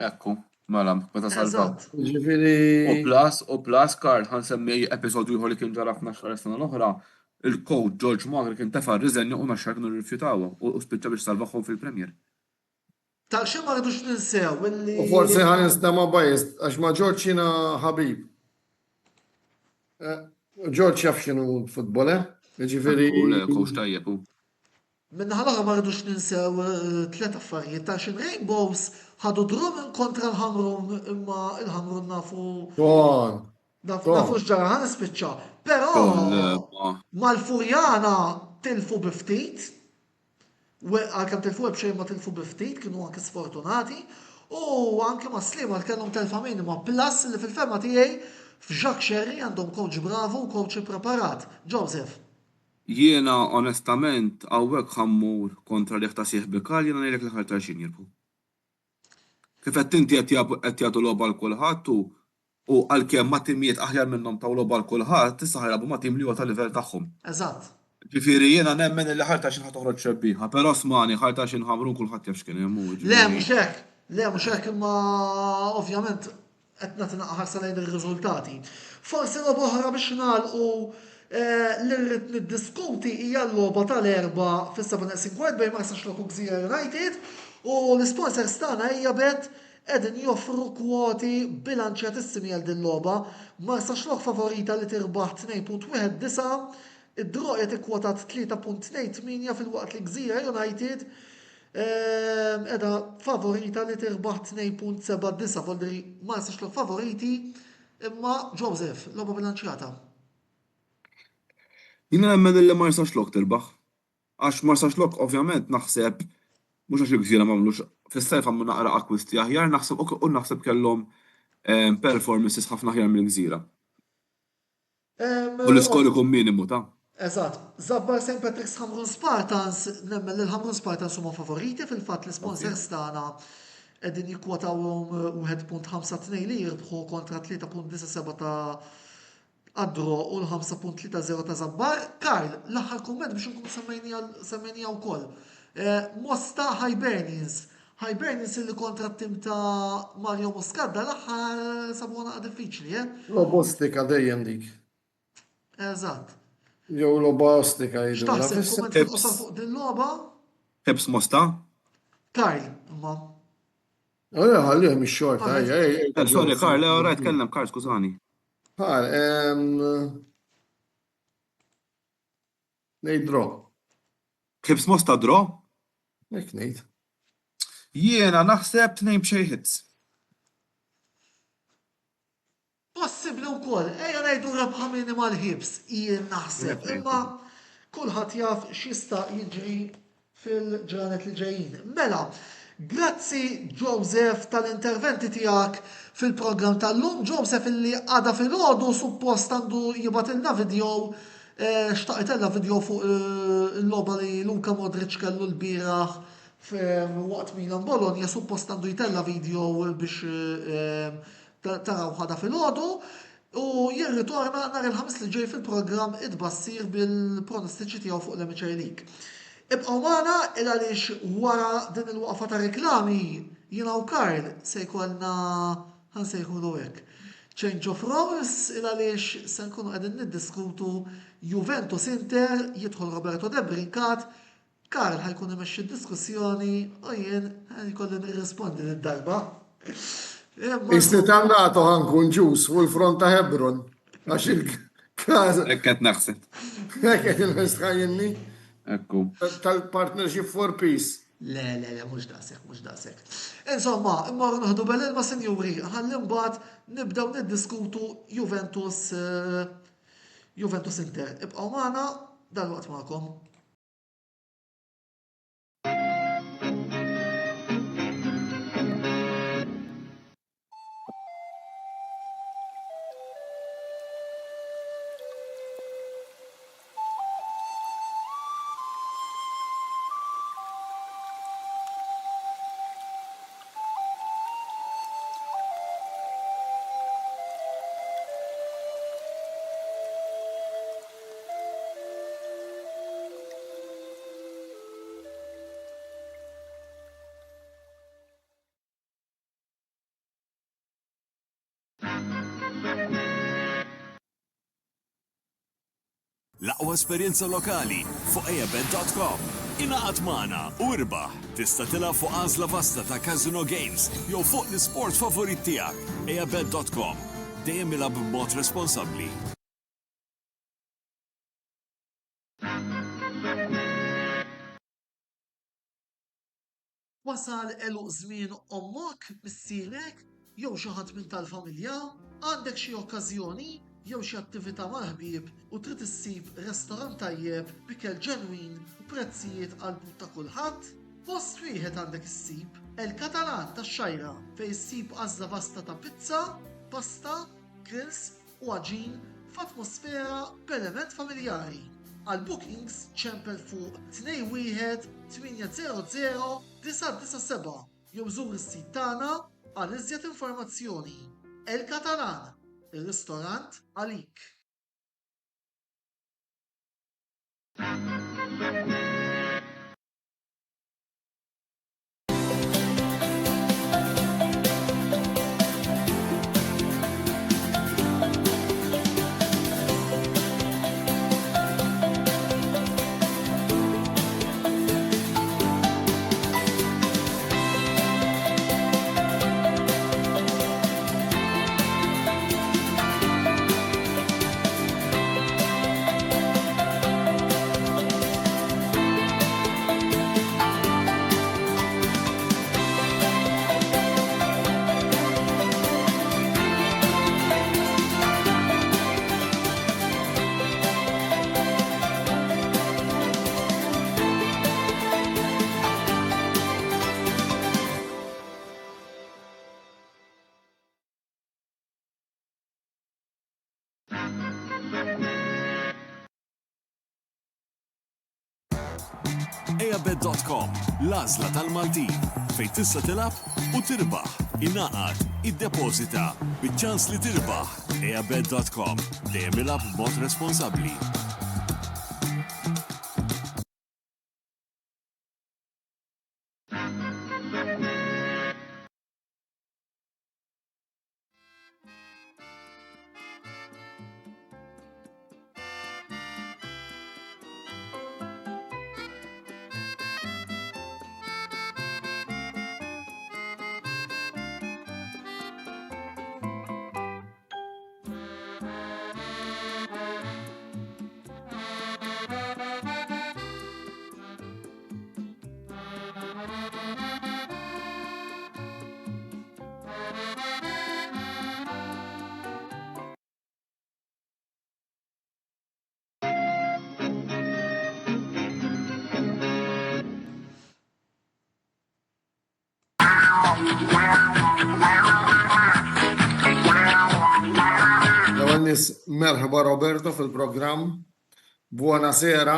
Ekku, mela, meta salvaw. Ġifieri. U plus, u plus, Karl, ħa nsemmi episodju ieħor li kien ġara f'Naxxar is-sena l-oħra, il-coach George Magri kien tefa' r-riżenja u Naxxar kienu rrifjutawha u spiċċa biex salvahom fil-Premier. Ta' xi ma rridux ninsew illi. U forsi ħa ninstema' biased għax ma' George jiena ħabib. Eh, George jaf x'inhu l-futbol, eh? Jiġifieri. Le, coach tajjeb hu. Min-naħa l-oħra ma rridux ninsew eh, tliet affarijiet ta' xi Rainbows ħadu draw minn kontra l-Ħamrun imma il-Ħamrun nafu. Ton. Nafu x'ġara ħa nispiċċa. Però mal-Furjana tilfu bi ftit. Għalkemm tilfu b'xejn ma tilfu bi ftit, kienu anke sfortunati. U anke ma' Sliema kellhom telfa minima plus li fil-fehma tiegħi f'Jacques Scerri għandhom coach bravu u coach ippreparat. Joseph. Jiena onestament hawnhekk ħa mmur kontra riħ ta' sieħbi Karl jiena ngħidlek li Ħal Tarxien jirbħu. Kif għedt inti qed jagħbu qed jagħtu logħba 'l kulħadd u u għalkemm ma' timijiet aħjar minnhom taw logħba 'l kulħadd, issa ħa jilagħbu ma' tim li huwa tal-livell tagħhom. Eżatt. Ġifieri jiena nemmen illi Ħal Tarxien ħa toħroġ rebbieħa, però smani Ħal Tarxien Ħamrun kulħadd jaf x'kien hemm hu, Le ġifieri. mhux hekk, le mhux hekk imma ovvjament Qed nagħti naqra ħarsa lejn ir-riżultati. Forsi logħba oħra biex nagħlqu li rrid niddiskuti hija l-logħba tal-Erbgħa fis-seba' neqsin kwart bejn Marsaxlokk u Gżira United u l-isponsors tagħna Ejja Bet qegħdin joffru kwoti bilanċjatissimi għal din logħba. Marsaxlokk favorita li tirbaħ 2.19, id-draw qiegħed ikkwotat 3.28 filwaqt li Gżira United Qiegħda favorita li tirbaħ 2.79 voldri ma nistax l favoriti imma Joseph, logħba bilanċjata. Jiena nemmen li Marsaxlokk tirbaħ. Għax Marsaxlokk ovvjament naħseb mhux għax il-Gżira m'għamlux fis-sajf għamlu naqra akkwisti aħjar naħseb u naħseb kellhom performances ħafna aħjar mill-Gżira. U l-iskor ikun minimu ta'. Eżatt. Żabbar St Patrick's Ħamrun Spartans, nemmen li l-Ħamrun Spartans huma favoriti fil-fatt l-isponsors tagħna. Qegħdin jikkwotawhom 1.52 li jirbħu kontra 3.97 ta' għad-draw u l-5.30 ta' Zabbar. Karl, l-aħħar kumment biex nkunu semmejnija wkoll. Eh, Mosta Hibernians. Hibernians illi kontra t-tim ta' Mario Muscat dal-aħħar sabuha naqa' diffiċli, eh? Lobostika dejjem dik. Eżatt. Jew logħba ostika jgħidulha. X'taħseb kumment fil-qosor fuq din logħba? Hibs Mosta? Karl, imma. Eh, ħallih mix-xorta, ejja, ejja. Eh, sorry, Karl, eh, rajt kellem Karl, skużani. Karl, ngħid draw. Hibs Mosta draw? Hekk ngħid. Jiena naħseb tnejn b'xejn Hibs. Possibbli wkoll, ejja ngħidu rebħa minima l-ħibs, jien naħseb, imma kulħadd jaf x'jista' jiġri fil-ġranet li ġejjin. Mela, grazzi Joseph tal-interventi tiegħek fil-programm tal-lum. Joseph illi għada filgħodu suppost għandu jibgħatilna video eh, xtaq itella' video fuq eh, il-logħba li Luka Modric kellu l-bieraħ waqt Milan Bologna suppost għandu jtella' video biex eh, Tarawh għada filgħodu u jirritorna nhar il-Ħamis li ġej fil-programm It-Tbassir bil-pronostiċi tiegħu fuq l-Amateur League. Ibqgħu magħna il għaliex wara din il-waqfa ta' reklami jiena u Karl se jkollna ħa nsejħulu hekk change of roles il għaliex se nkunu qegħdin niddiskutu Juventus Inter jidħol Roberto Debrincat Karl ħa jkun imexxi d-diskussjoni u jien jkolli nirrispondi lid-darba. Isni tan-NATO ħa nkun ġus fuq il-front ta' Hebron. Għax il-każ. Hekk qed naħseb. Hekk qed inħistħajjilni. Ekku. Tal-Partnership for Peace. Le, le, le, mhux daqshekk, mhux daqshekk. Insomma, immorru nieħdu bel ilma sinjuri, ħalli mbagħad nibdew niddiskutu Juventus eh, Juventus Inter. Ibqgħu magħna dalwaqt magħkom. L-aqwa esperjenza lokali fuq ejabet.com. Ingħaqad magħna u irbaħ. Tista' tilgħab fuq għażla vasta ta' casino games jew fuq l-isport favorit tiegħek. Ejabet.com. Dejjem ilgħab b'mod responsabbli. Wasal għeluq żmien ommok, missierek, jew xi ħadd minn tal-familja? Għandek xi okkażjoni jew xi attività mal-ħbieb u trid issib restorant tajjeb b'ikel ġenwin u prezzijiet għall-but ta' kulħadd? Post wieħed għandek issib, El Catalan tax-Xgħajra fejn issib għażla vasta ta' pizza, pasta, grills u għaġin f'atmosfera b'element familjari. Għal bookings ċempel fuq 21 800 997 jew żur is-sit tagħna għal iżjed informazzjoni. El Catalan, ir-ristorant għalik. Eabet.com, l-għażla tal-Maltin, fejn tista' tilgħab u tirbaħ. Ingħaqad, iddepożita, biċ-ċans li tirbaħ. Eabet.com, dejjem ilgħab b'mod responsabbli. L-ewwel nies merħba Roberto fil-programm. Buonasera.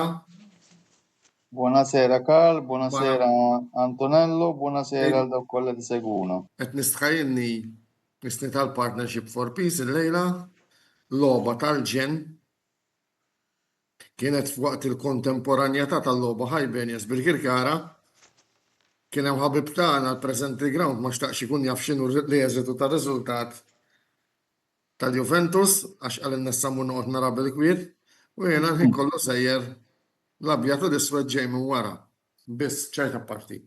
Buonasera Karl, buonasera Antonello, buonasera għal dawk kollha li segwuna. Qed nistħajjilni isni tal-Partnership for Peace illejla, logħba tal-ġenn. Kienet f'waqt il-kontemporanjetà tal-logħba Hibernians Birkirkara. Kien hemm ħabib tagħna l-preżenti ground ma xtaqx ikun jaf x'inhu l-eżitu tar-riżultat tal-Juventus għax qalilna issa mmur noqgħod nara bil-kwiet u jiena l-ħin kollu sejjer l-abjad u l-iswed ġej minn wara. Biss ċajt apparti.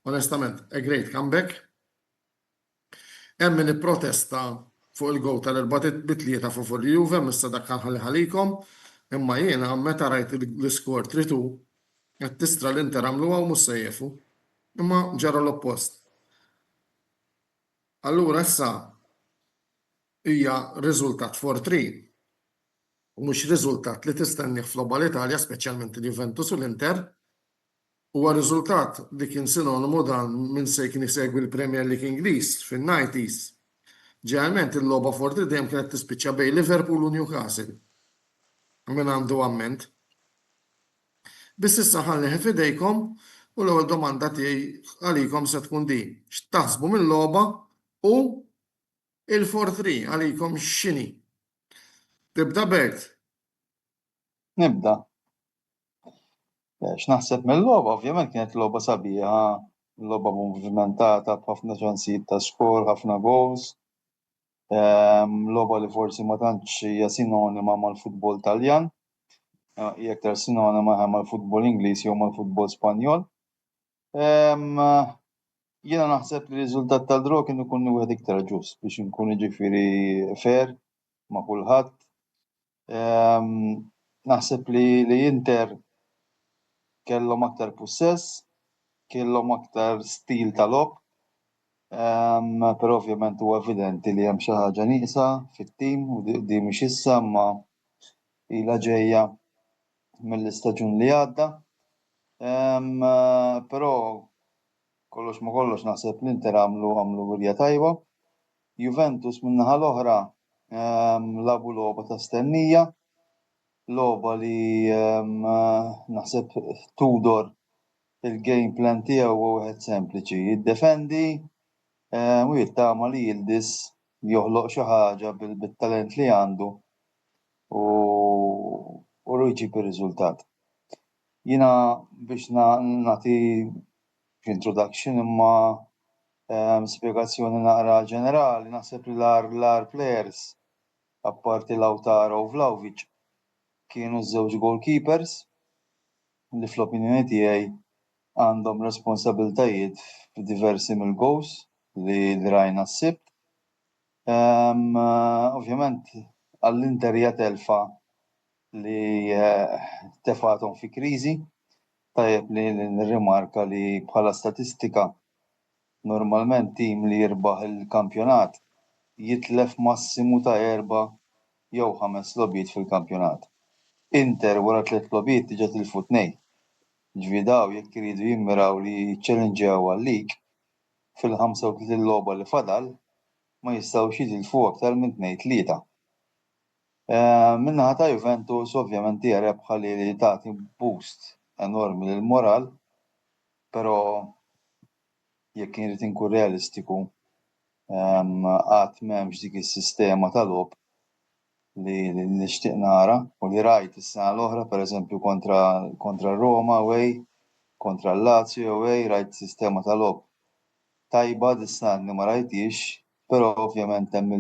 Onestament, a great comeback. Hemm min ipprotesta fuq il-goal tal-4 bi 3 favur il-Juve, m'issa dak ħa nħallih għalikom, imma jiena meta rajt l-iskor 3-2 għedt tistra l-Inter għamluha u mhux se jieqfu. Imma ġara l-oppost. Allura issa hija riżultat 4-3 u mhux riżultat li tistennieh f'logħba l-Italja speċjalment il-Juventus u l-Inter. Huwa riżultat li kien sinonimu dan minn se kien isegwi l-Premier League Ingliż fin-nineties. Ġeneralment il-logħba 4-3 dejjem kienet tispiċċa bejn Liverpool u Newcastle. Min għandu amment. Biss issa ħallih f'idejkom u l-ewwel domanda tiegħi għalikom se tkun din, x'taħsbu mil-logħba u il-4-3 għalikom x'inhi? Tibda Bert. Nibda. X'naħseb mill-logħba, ovvjament kienet logħba sabiħa, logħba movimentata b'ħafna ċansijiet ta' skor, ħafna goals. Ehm, logħba li forsi ma tantx hija sinonima mal-futbol Taljan, eh, hija aktar sinonima mal-futbol Ingliż jew mal-futbol Spanjol. Ehm, jiena naħseb li r-riżultat tal-draw kien ikun wieħed iktar ġust biex inkun jiġifieri fair ma' kulħadd. Ehm, naħseb li li Inter kellhom aktar pussess, kellhom aktar stil ta' logħob, ehm, però ovvjament huwa evidenti li hemm xi ħaġa nieqsa fit-tim u di mhix issa imma ilha ġejja mill-istaġun li għadda. Ehm, però kollox ma kollox naħseb l-Inter għamlu għamlu wirja tajba. Juventus min-naħa l-oħra ehm, lagħbu logħba ta' stennija, logħba li ehm, naħseb Tudor il-game plan tiegħu huwa wieħed sempliċi, jiddefendi ehm, u jittama li Yildiz joħloq xi ħaġa bit-talent li għandu u u jġib ir-riżultat. Jiena biex nagħti introduction imma ehm, spjegazzjoni naqra ġenerali, naħseb li l-agħar players apparti Lautaro u Vlahovic kienu ż-żewġ goalkeepers li fl-opinjoni tiegħi għandhom responsabiltajiet f'diversi mill-goals li rajna s-Sibt. Ehm, ovvjament għall-Inter hija telfa li eh, tefathom fi kriżi. Tajjeb li nirrimarka li bħala statistika normalment tim li jirbaħ il-kampjonat jitlef massimu ta' erba' jew ħames logħbiet fil-kampjonat. Inter wara tliet logħbiet diġà tilfu tnejn. Ġifieri daw jekk iridu jimmiraw li jiċċellinġjaw għal-league, fil-35 logħba li fadal ma jistgħux jitilfu aktar minn tnejn tlieta. Min-naħa ta' Juventus ovvjament hija rebħa li tagħti boost enormi lill-moral. Però jekk inrid inkun realistiku, għad m'hemmx dik is-sistema ta' logħob li nixtieq nara u li rajt is-sena l-oħra, pereżempju kontra kontra Roma away, kontra l-Lazio away, rajt sistema ta' logħob tajba dis-sena li ma rajthiex, però ovvjament hemm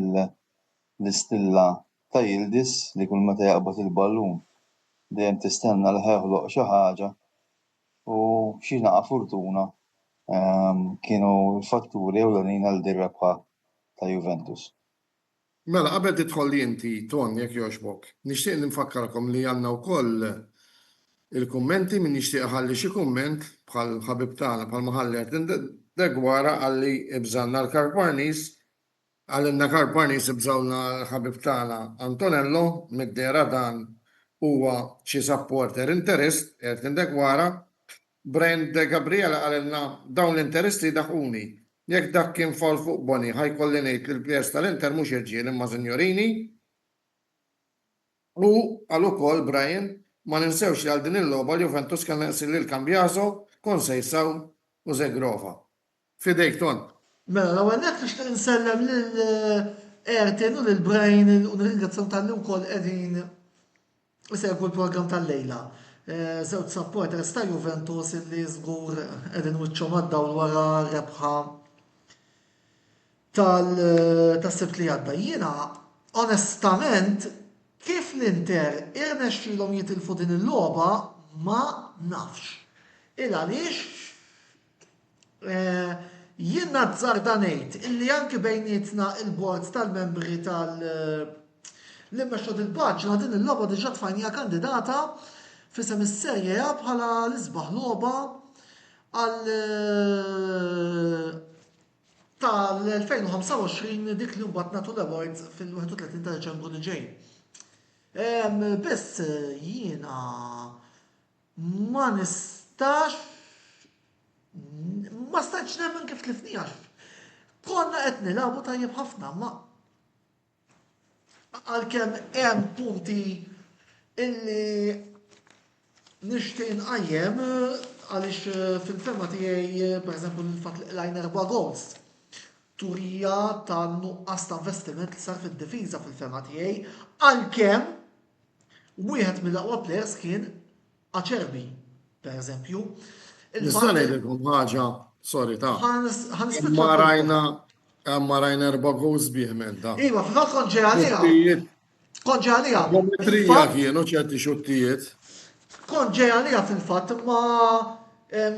l-istilla ta' Yildiz li kull meta jaqbad il-ballun dejjem tistenna li ħa joħloq xi ħaġa u xi naqa' fortuna kienu l-fatturi ewlenin għal din rebħa ta' Juventus. Mela, qabel tidħolli inti, Ton, jekk jogħġbok, nixtieq li nfakkarkom li għandna wkoll il-kummenti, min jixtieq iħalli xi kumment, bħal ħabib tagħna, bħalma ħalli Ertin Deguara qalli ibżgħalna l-Karparnis, Qalilna Karl Parnis ibżgħulna l-ħabib tagħna Antonello, mid-dehra dan huwa xi supporter Interist, Ayrton Deguara. Brian De Gabriele qalilna dawn l-Interisti jdaħħquni. Jekk dak kien foul fuq Boni ħa jkolli ngħid li l-players tal-Inter mhux irġiel imma sinjorini. U, qal ukoll Brian, ma ninsewx li għal din il-logħba l-Juventus kellna neqsin lil Cambiaso, Conceicao u Zegrova. F'idejk, Ton. Mela, l-ewwel nett nixtieq insellem lil Ayrton u lil Brian u nirringrazzjahom talli wkoll qegħdin isegwu l-programm tal-lejla. Żewġ supporters ta' Juventus illi żgur qegħdin wiċċhom għad-dawl wara r-rebħa tas-Sibt li għadda. Jiena onestament kif l-Inter irnexxielhom jitilfu din il-logħba ma nafx. Il għaliex Jien nazzarda ngħid illi anki bejnietna il-bord tal-membri tal li mmexxu dil-paġna din il-logħba diġà tfajniha kandidata f'isem is-Serie A bħala l-isbaħ logħba għal tal-2025 dik li mbagħad nagħtu l-awards fil-31 ta' Deċembru li ġej. Biss jiena Ma nistax ma stajtx nemmen kif tlifni għax konna qed nilagħbu tajjeb ħafna ma għalkemm hemm punti illi nixtieq inqajjem għaliex fil-fema tiegħi pereżempju l-fatt li qlajna erba' goals turija ta' nuqqas ta' investiment li sar fid-difiża fil-fema tiegħi għalkemm Wieħed mill-aqwa players kien Acerbi, per eżempju. Nista' ngħidilkom ħaġa, sorry ta' Ma rajna ma rajna erba' goals bih menta. Iva, fil-fatt kont ġej għaliha. Kont ġej għaliha. Geometrija kienu ċerti xuttijiet. Kont ġej għaliha fil-fatt imma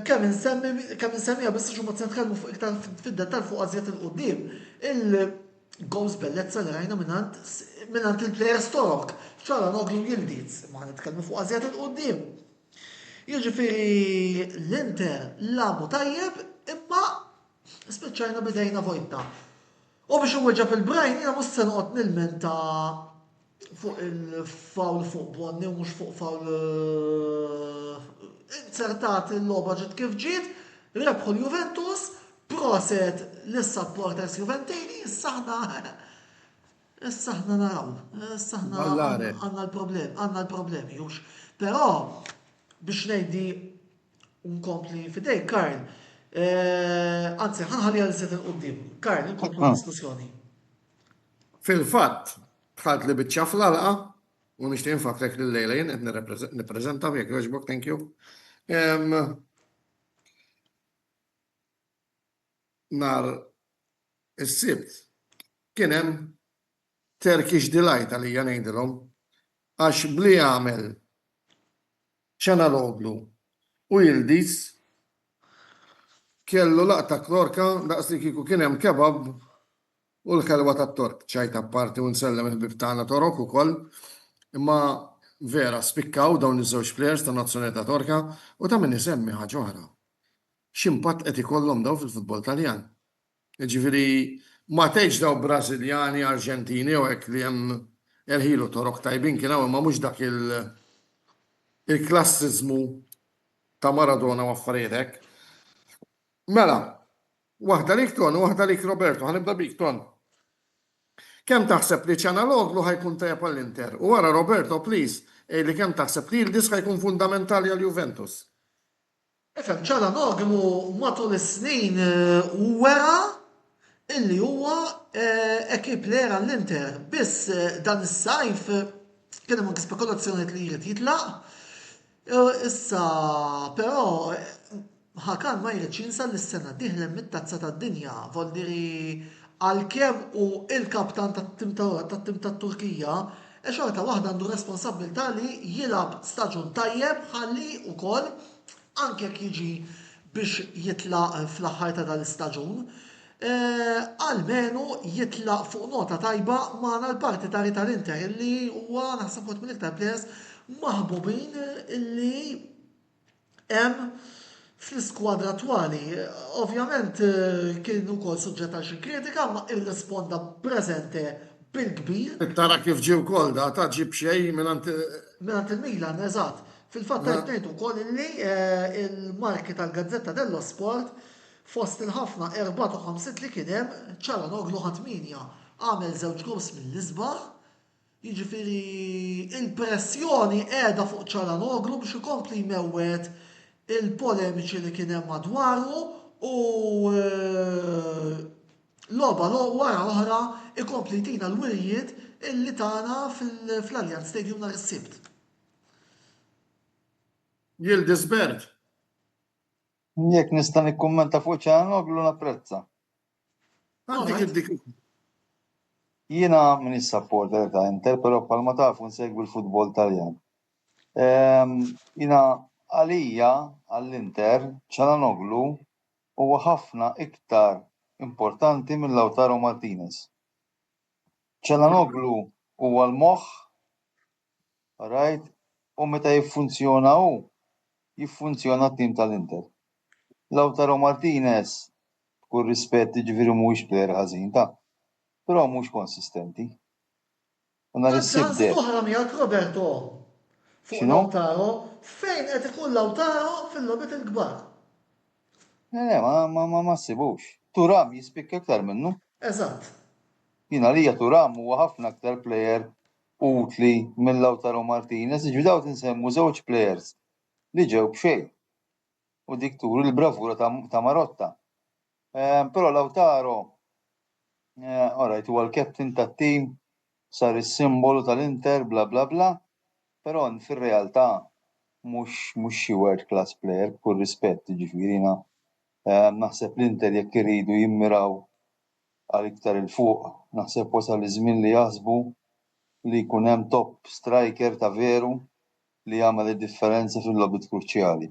kemm insemmi kemm insemmija biss xi mod se nitkellmu fuq iktar fid-dettall fuq għażiet il-qudiem. Goals bellezza li rajna mingħand mingħand il-plejers Torok, Calhanoglu u Yildiz, imma ħa nitkellmu fuqha żjed 'il quddiem. Jiġifieri l-Inter lagħbu tajjeb imma spiċċajna b'idejna vojta. U biex inwieġeb il Brian jiena mhux se noqgħod nilmenta fuq il-foul fuq Bonni u mhux fuq foul inzertat il-logħba ġiet kif ġiet, rebħu l-Juventus, proset lis-supporters Juventini, issa aħna issa aħna naraw, issa aħna għandna l-problem, għandna l-problemi, hux. Però biex ngħiddi nkompli fidejk, Karl, eh, anzi ħanħalli għal il-qudiem. Karl, inkomplu ah. diskussjoni. Fil-fatt, dħaltli biċċa fl-għalqa u nixtieq infakkrek li llejla jien qed nippreżenta jekk jogħġbok, thank you. Nhar is-Sibt kien hemm Turkish Delight għalija ngħidilhom għax bli għamel Calhanoglu u Yildiz kellu laqta klorka daqs li kieku kien hemm kebab U l-ħelwa tat-Tork, ċajt apparti u nsellem il-ħbieb tagħna Torok ukoll, imma vera spikkaw dawn iż-żewġ plejers tan-nazzjonalità Torka u ta' min isemmi ħaġa oħra. X'impatt qed ikollhom dawn fil-futbol Taljan. Jiġifieri ma tgħidx dawn Brażiljani, Arġentini jew hekk li hemm erħilu Torok tajbin kien hawn imma mhux dak il-klassiżmu ta' Maradona u affarijiet hekk. Mela, Waħda lik Ton u waħda lik Roberto. Ħa nibda bik Ton. Kemm taħseb li Calhanoglu ħa jkun tajjeb għall-Inter? U wara Roberto please għidli kemm taħseb li Yildiz ħa jkun fundamentali għal Juventus? Ifhem, Calhanoglu matul is-snin wera illi huwa a key player għall-Inter. Biss dan is-sajf kien hemm anke spekulazzjonijiet li jrid jitlaq. Issa però Hakan ma jridx jinsa li s-sena d-dieħla hemm it-Tazza tad-Dinja, voldiri għalkemm hu l-kaptan tat-tim tat-Turkija, xorta waħda għandu r-responsabbiltà li jilgħab staġun tajjeb ħalli wkoll anke jekk jiġi biex jitlaq fl-aħħar ta' dal-istaġun, almenu jitlaq fuq nota tajba magħna l-partitari tal-Inter illi huwa naħseb wieħed mill-iktar players maħbubin illi hemm fl-iskwadra attwali. Ovvjament kien ukoll suġġett għal xi kritika imma irrisponda presente bil-kbir. Tara kif ġie wkoll da, ta' ġie b'xejn mingħand. Mingħand il-Milan, eżatt. Fil-fatt tajjeb ngħid ukoll illi l-marki tal-Gazzetta dello Sport fost il-ħafna erbgħat u ħamsiet li kien hemm, Calhanoglu ħa tmienja. Għamel żewġ gowls mill-isbaħ. Jiġifieri l-pressjoni qiegħda fuq Calhanoglu biex ikompli jmewwet il-polemiċi li kien hemm madwaru u logħba wara oħra ikompli jtina l-wirjiet illi tana fl-Allianz Stadium nhar is-Sibt. Yildiz Bert. Jekk nista' nikkummenta fuq Calhanoglu napprezza. Għandik id-dik. Jiena m'iniex supporter ta' Inter, però bħalma tafu nsegwi l-futbol Taljan. Ehm, jiena għalija għall-Inter Calhanoglu huwa ħafna iktar importanti minn Lautaro Martinez. Calhanoglu huwa l-moħħ Alright? U meta jiffunzjona hu, jiffunzjona t-tim tal-Inter. Lautaro Martinez, b'kull rispett, jiġifieri mhuwiex plejer ħażin ta', però mhux konsistenti. U nhar is-Sibt deher. Oħra miegħek Roberto fuq Lautaro, fejn qed ikun Lautaro fil-logħbiet il-kbar? Le, le, ma, ma, ma, ma ssibux. Thuram jispikka iktar minnu. Eżatt. Jien għalija Thuram huwa ħafna aktar plejer utli minn Lautaro Martinez, jiġifieri dawn qed insemmu żewġ plejers li ġew b'xejn. U dik turi l-bravura ta', ta Marotta. Eh, però Lautaro, eh, alright, huwa l-captain tat-tim, sar is-simbolu tal-Inter, bla bla bla, però fir-realtà mhux mhux xi world class player b'kull rispett, jiġifieri jiena eh, naħseb l-Inter jekk iridu jimmiraw għal iktar 'il fuq, naħseb wasal iż-żmien li jaħsbu li jkun hemm top striker ta' veru li jagħmel id-differenza fil-logħbiet kruċjali.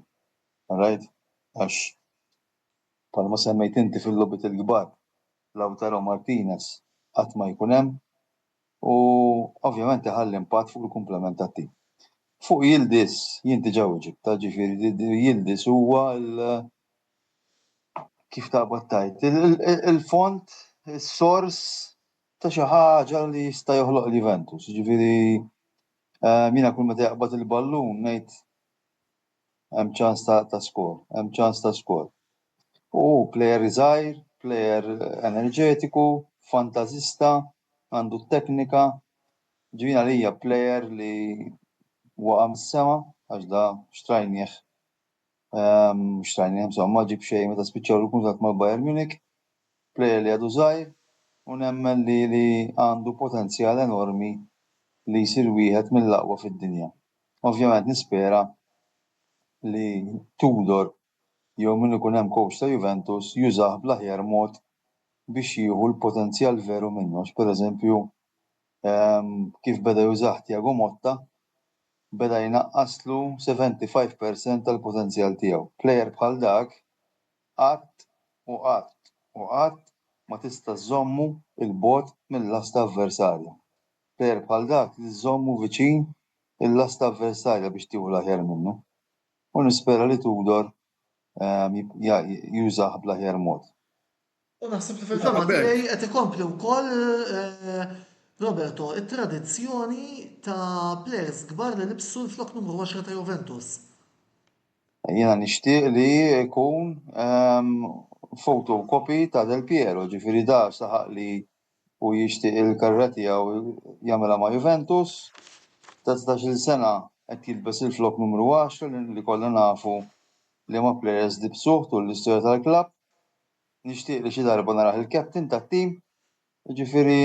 Alright? Għax bħalma semmejt inti fil-logħbiet il-kbar, Lautaro Martinez qatt ma jkun hemm u ovvjament iħalli impatt fuq il-kumplament tat-tim. Fuq Yildiz, jien diġà weġibtha, ġifieri Yildiz huwa l kif taqbad tgħid, il-font, is-sors ta' xi ħaġa li jista' joħloq l-Juventus. Ġifieri ehm, jiena kull meta jaqbad il-ballun ngħid hemm ċans ta', ta skor, hemm ċans ta' skor. U plejer żgħir, plejer enerġetiku, fantażista, għandu t-teknika, ġifieri għalija plejer li waqa' mis-sema għax da xtrajnieh Xtrajnieh insomma ġie b'xejn meta spiċċaw il-kuntratt mal-Bayern Munich. Plejer li għadu żgħir u nemmen li li għandu potenzjal enormi li jsir wieħed mill-aqwa fid-dinja. Ovvjament nispera li Tudor jew min ikun hemm coach ta' Juventus jużah bl-aħjar mod biex jieħu l-potenzjal veru minnu għax pereżempju kif beda jużah Thiago Motta beda jnaqqaslu 75 percent tal-potenzjal tiegħu. Plejer bħal dak qatt u qatt u qatt ma tista' żżommu 'l bogħod mil-lasta avversarja. Plejer bħal dak trid iżżommu viċin il-lasta avversarja biex tieħu l-aħjar minnu. U nispera li Tudor jużah bl-aħjar mod. U naħseb li fil-fehma tiegħi qed ikompli wkoll Roberto, it-tradizzjoni ta' plejers kbar li libsu l-flokk numru 10 ta' Juventus. Jiena nixtieq li jkun photocopy ta' Del Piero, ġifieri da saħaq li hu jixtieq il-karriera tiegħu jagħmilha ma' Juventus. Ta' 19-il sena qed jilbes il-flokk numru 10 li kollha nafu. Liema players libsuh tul l-istorja tal-klabb. Nixtieq li xi darba narah il-captain tat-tim. Jiġifieri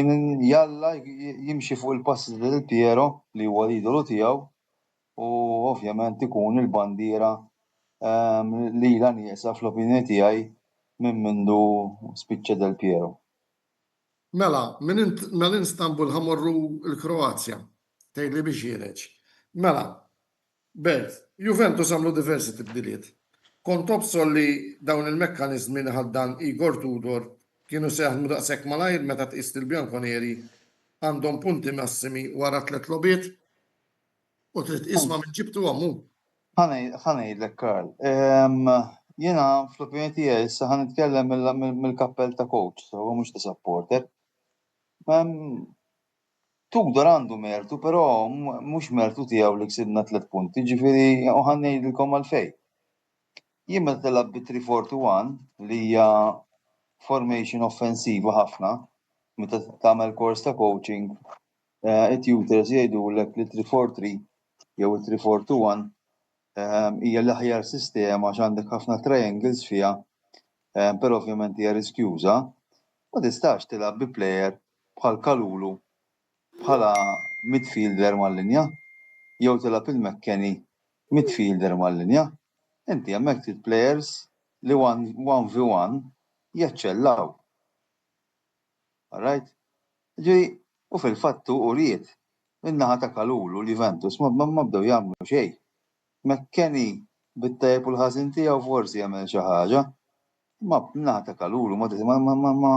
jalla jimxi fuq il-passi ta' Del Piero li huwa l-idolu tiegħu u ovvjament ikun il-bandiera li ilha nieqsa fl-opinjoni tiegħi minn mindu spiċċa Del Piero. Mela, minn Istanbul ħa mmorru l-Kroazja. Tgħidli biex ħiereġ. Mela, Bert, Juventus għamlu diversi tibdiliet. Kont tobsor li dawn il-mekkaniżmi li ħaddan Igor Tudor kienu se jaħdmu daqshekk malajr meta tqis li l-Bianconeri għandhom punti massimi wara tlett logħbiet? U trid tqis ma' min ġibtuhom hu. Ħa ngħidlek Karl. Jiena fl-opinjoni tiegħi issa ħa nitkellem mill-kappell ta' coach, sewwa mhux ta' supporter. Tudor għandu mertu, però mhux mertu tiegħu li ksibna tlett punti, ġifieri u ħa ngħidilkom għalfejn. Jien meta tilgħab bi 3-4-1 li hija formation offensiva ħafna, meta tagħmel kors ta' coaching, eh, it-tutors jgħidulek li 3-4-3 jew 3-4-2-1 eh, hija l-aħjar sistema għax għandek ħafna triangles fiha, eh, però ovvjament hija riskjuża. Ma tistax tilgħab bi player bħal Kalulu bħala midfielder mal-linja jew tilgħab il-McKennie midfielder mal-linja. Inti hemmhekk trid players li 1v1 jaċċellaw. Alright? Ġifieri, u fil-fatt hu uriet min-naħa ta' Kalulu l-Juventus ma bdew jagħmlu xejn. McKennie bit-tajjeb u l-ħażin tiegħu forsi jagħmel xi ħaġa, imma min-naħa ta' Kalulu ma ma ma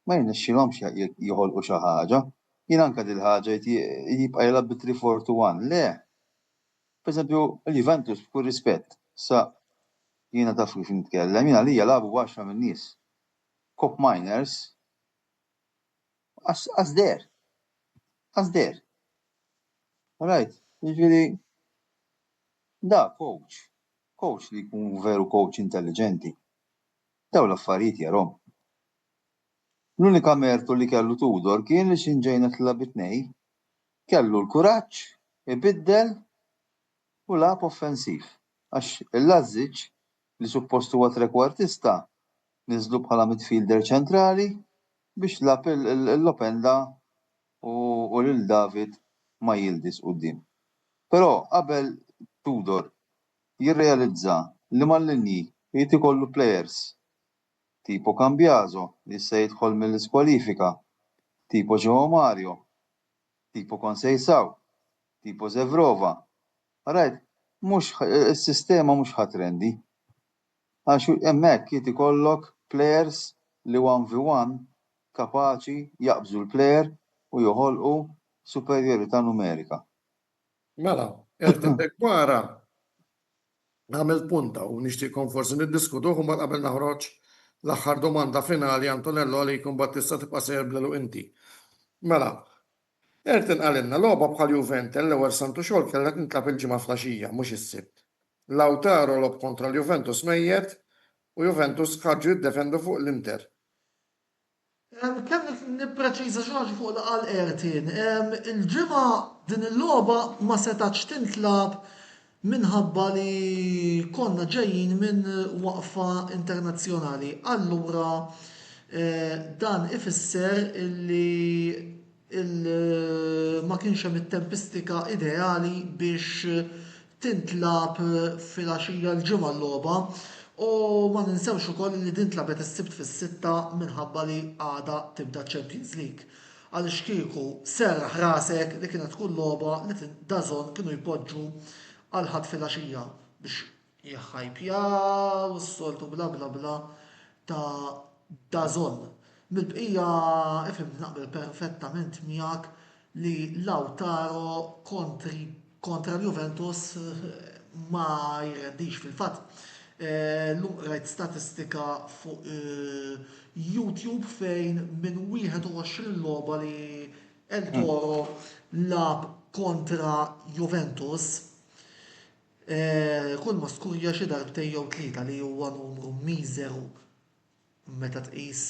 ma jirnexxilhomx joħolqu xi ħaġa. Jien anke dil-ħaġa jibqa' jilgħab bi 3-4-2-1. Le! Pereżempju, il-Juventus b'kull rispett, sa jiena taf kif nitkellem, jien għalija lagħbu b'għaxra min-nies. Cop Miners qas deher. Qas deher. Right? Jiġifieri da coach, coach li jkun veru coach intelligenti. Dawn l-affarijiet jarhom. L-unika mertu li kellu Tudor kien li x'ħin ġejna tlilha bi tnej, kellu l-kuraġġ ibiddel u lagħab offensiv għax il-Lazic li suppost huwa trekwartista niżlu bħala midfielder ċentrali biex lagħab il-Openda u lil David ma' Yildiz quddiem. Però qabel Tudor jirrealizza li mal-linji jrid ikollu plejers tipo Cambiaso li issa jidħol mill-iskwalifika, tipo Joao Mario, tipo Conceição, tipo Zevrova. Alright, mhux is-sistema mhux ħa trendi. Għax hemmhekk jrid ikollok plejers li one v one kapaċi jaqbżu l-plejer u joħolqu superjorità numerika. Mela, Ayrton Deguara għamel punta u nixtieqkom forsi niddiskutuh u mbagħad qabel naħroġ l-aħħar domanda finali Antonello għalik u mbagħad tista' tibqa' sejjer bl-għeluq inti. Mela, Ayrton qalilna logħba bħal Juvente l-ewwel santu xogħol kellha tintlagħab il-Ġimgħa flaxija mhux is-Sibt. Lautaro logħob kontra l-Juventus mejjet u Juventus ħarġu jiddefendu fuq l-Inter. Kemm nippreċiża xi ħaġa fuq li qal Ayrton. Il-Ġimgħa din il-logħba ma setgħetx tintlagħab minħabba li konna ġejjin minn waqfa internazzjonali. Allura dan ifisser li ma kienx hemm it-tempistika ideali biex tintlagħab filgħaxija l-Ġimgħa l-logħba u ma ninsewx ukoll li din tlagħbet is-Sibt fis-sitta minħabba li għada tibda ċ-Champions League. Għaliex kieku serraħ rasek li kienet tkun logħba li DAZN kienu jpoġġu għall-Ħadd filgħaxija biex jħajpjaw is-soltu bla bla bla ta' DAZN. Mill-bqija ifhimni naqbel perfettament miegħek li Lautaro kontri kontra l-Juventus ma jrendix. Fil-fatt llum qrajt statistika fuq YouTube fejn minn 21 logħba li El Toro lagħab kontra Juventus kulma skurja xi darbtejn jew tlieta li huwa numru miżeru meta tqis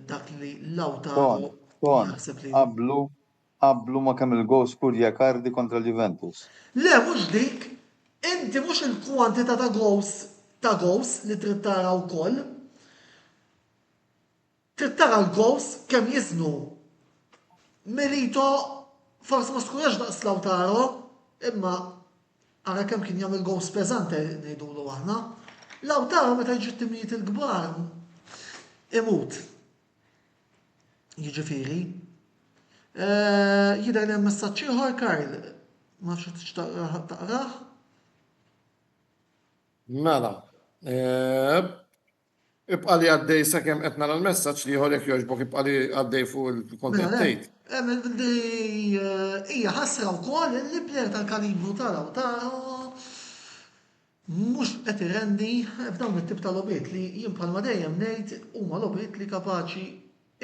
dak li Lautaro Ton, jaħseb li hu. Qablu, qablu ma' kemm il-gowl skurja Icardi kontra l-Juventus. Le mhux dik! Inti mhux il-kwantità ta' goals ta' goals li trid tara wkoll. Trid tara l-goals kemm jiżnu. Milito forsi ma skurjax daqs Lautaro, imma ara kemm kien jagħmel goals peżante ngħidulu aħna. Lautaro meta jiġi t-timijiet il-kbar imut. Jiġifieri. Jidher li hemm messaġġ ieħor, Karl. Ma nafx tix taqrah. Mela. Ibqa' li għaddej sakemm qed nara l-messaġġ l-ieħor jekk jogħġbok ibqa' li għaddej fuq il-kont qed Mela le. tgħid. Hija ħasra wkoll li plejer tal-kalibru ta' Lautaro mhux qed irendi f'dawn it-tip ta' logħbiet li jien bħalma dejjem ngħid huma logħbiet li kapaċi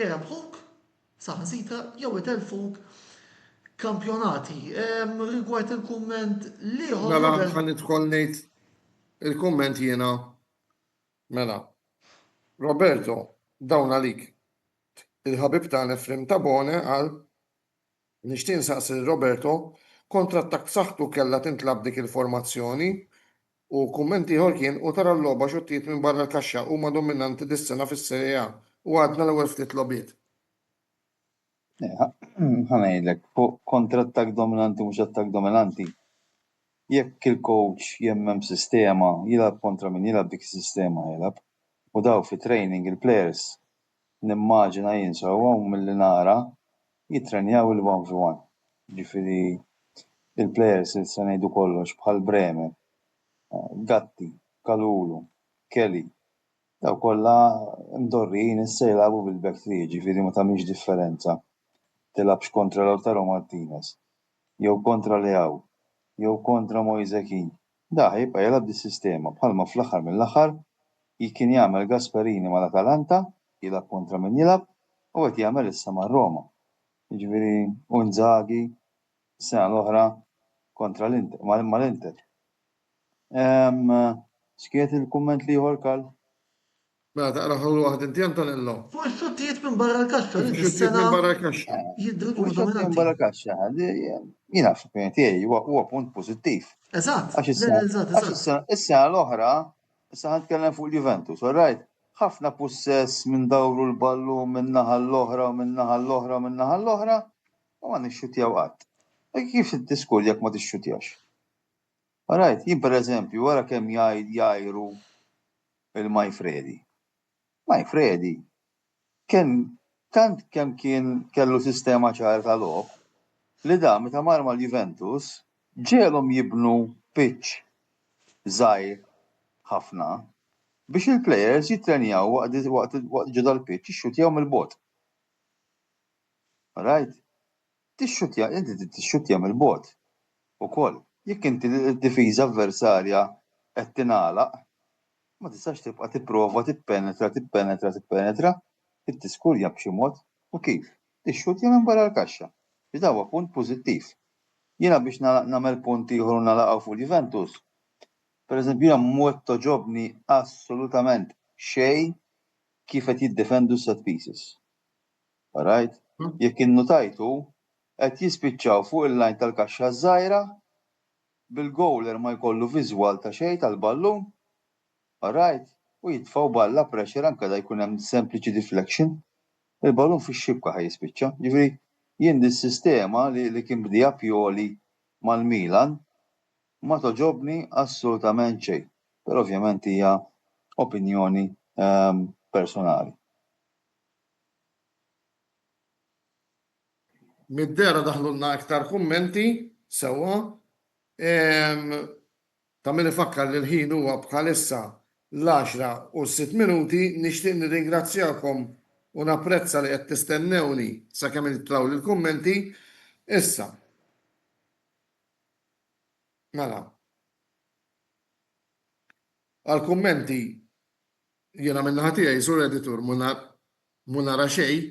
irebħuk saħansitra jew itellfuk kampjonati. Rigward il-kumment l-ieħor Mela ħa nidħol ngħid il-kumment jiena. Mela. Roberto, dawn għalik. Il-ħabib tagħna Efrem Tabone qal Nixtieq insaqsi lil Roberto, kontrattakk b'saħħtu kellha tintlagħab dik il-formazzjoni? U kumment ieħor kien, u tara l-logħba xuttijiet minn barra l-kaxxa huma dominanti dis-sena fis-Serie A u għadna l-ewwel ftit logħbiet. Ħa ngħidlek, fuq kontrattakk dominanti mhux attakk dominanti, jekk il-coach jemmen b'sistema, jilgħab kontra min jilgħab dik is-sistema jilgħab. U daw fit-training il-players nimmaġina jien sewwa u milli nara jittrenjaw il-one v one. Jiġifieri il-plejers li se ngħidu kollox bħal Bremer, Gatti, Kalulu, Kelly, dawn kollha mdorrijin issa jilagħbu bil-back three, jiġifieri ma tagħmilx differenza tilgħabx kontra Lautaro Martinez jew kontra Leao jew kontra Moise Kean. Da ħa jibqa' jilgħab dis-sistema bħalma fl-aħħar mill-aħħar kien jagħmel Gasperini mal-Atalanta, jilgħab kontra min jilgħab, u qed jagħmel issa mar-Roma. Jiġifieri u Inzaghi s-sena l-oħra kontra l-Inter, mal-Inter. X'kienet il-kumment l-ieħor, Karl? Mela taqraħulu waħda inti Antonello. Fuq ix-xuttijiet minn barra l-kaxxa li dis-sena minn barra l-kaxxa. Jidhru li huma dominanti. Minn barra l-kaxxa, jiena fl-opinjoni tiegħi huwa punt pożittiv. Eżatt. Għax is-sena l-oħra, issa ħa nitkellem fuq il-Juventus, all right? Ħafna pussess minn dawru l-ballun minn naħa l-oħra u minn naħa l-oħra u minn naħa l-oħra u ma nixxutjaw qatt. Kif tiskur jekk ma tixxutjax? All right, jien pereżempju wara kemm jgħajru il-Majfredi. Majfredi kien tant kemm kien kellu sistema ċara ta' logħob li da meta mar mal-Juventus ġegħelhom jibnu pitch żgħir ħafna biex il-players jittrenjaw waqt waqt ġo dal-pitch jixxutjaw mill-bogħod. Alright? Tixxutja, inti trid tixxutja mill-bogħod ukoll. Jekk inti d-difiża avversarja qed tingħalaq, ma tistax tibqa' tipprova tippenetra, tippenetra, tippenetra, trid tiskurja b'xi mod. U kif? Tixxutja minn barra l-kaxxa. Li dan huwa punt pożittiv. Jiena biex nagħlaq nagħmel punt ieħor u nagħlaq hawn fuq il-Juventus. Pereżempju jiena mhu qed togħġobni assolutament xejn kif qed jiddefendu s-set pieces. Alright? Jekk innutajtu, qed jispiċċaw fuq il-line tal-kaxxa ż-żgħira, bil-goaler ma jkollu viżwal ta' xejn tal-ballun, alright, u jitfgħu balla pressure anke da jkun hemm sempliċi deflection, il-ballun fix-xibka ħa jispiċċa. Jiġifieri jien dis-sistema li li kien bdieha Pioli mal-Milan ma togħġobni assolutament xejn. Però ovvjament hija opinjoni personali. Mid-dehra daħlulna iktar kummenti, sewwa. Ta' min ifakkar li l-ħin huwa bħalissa l-għaxra u sitt minuti. Nixtieq nirringrazzjakom u napprezza li qed tistennewni sakemm jitlgħuli l-kummenti. Issa. Mela. Għall-kummenti Jiena min-naħa tiegħi, Sur Editur, mhu nara xejn.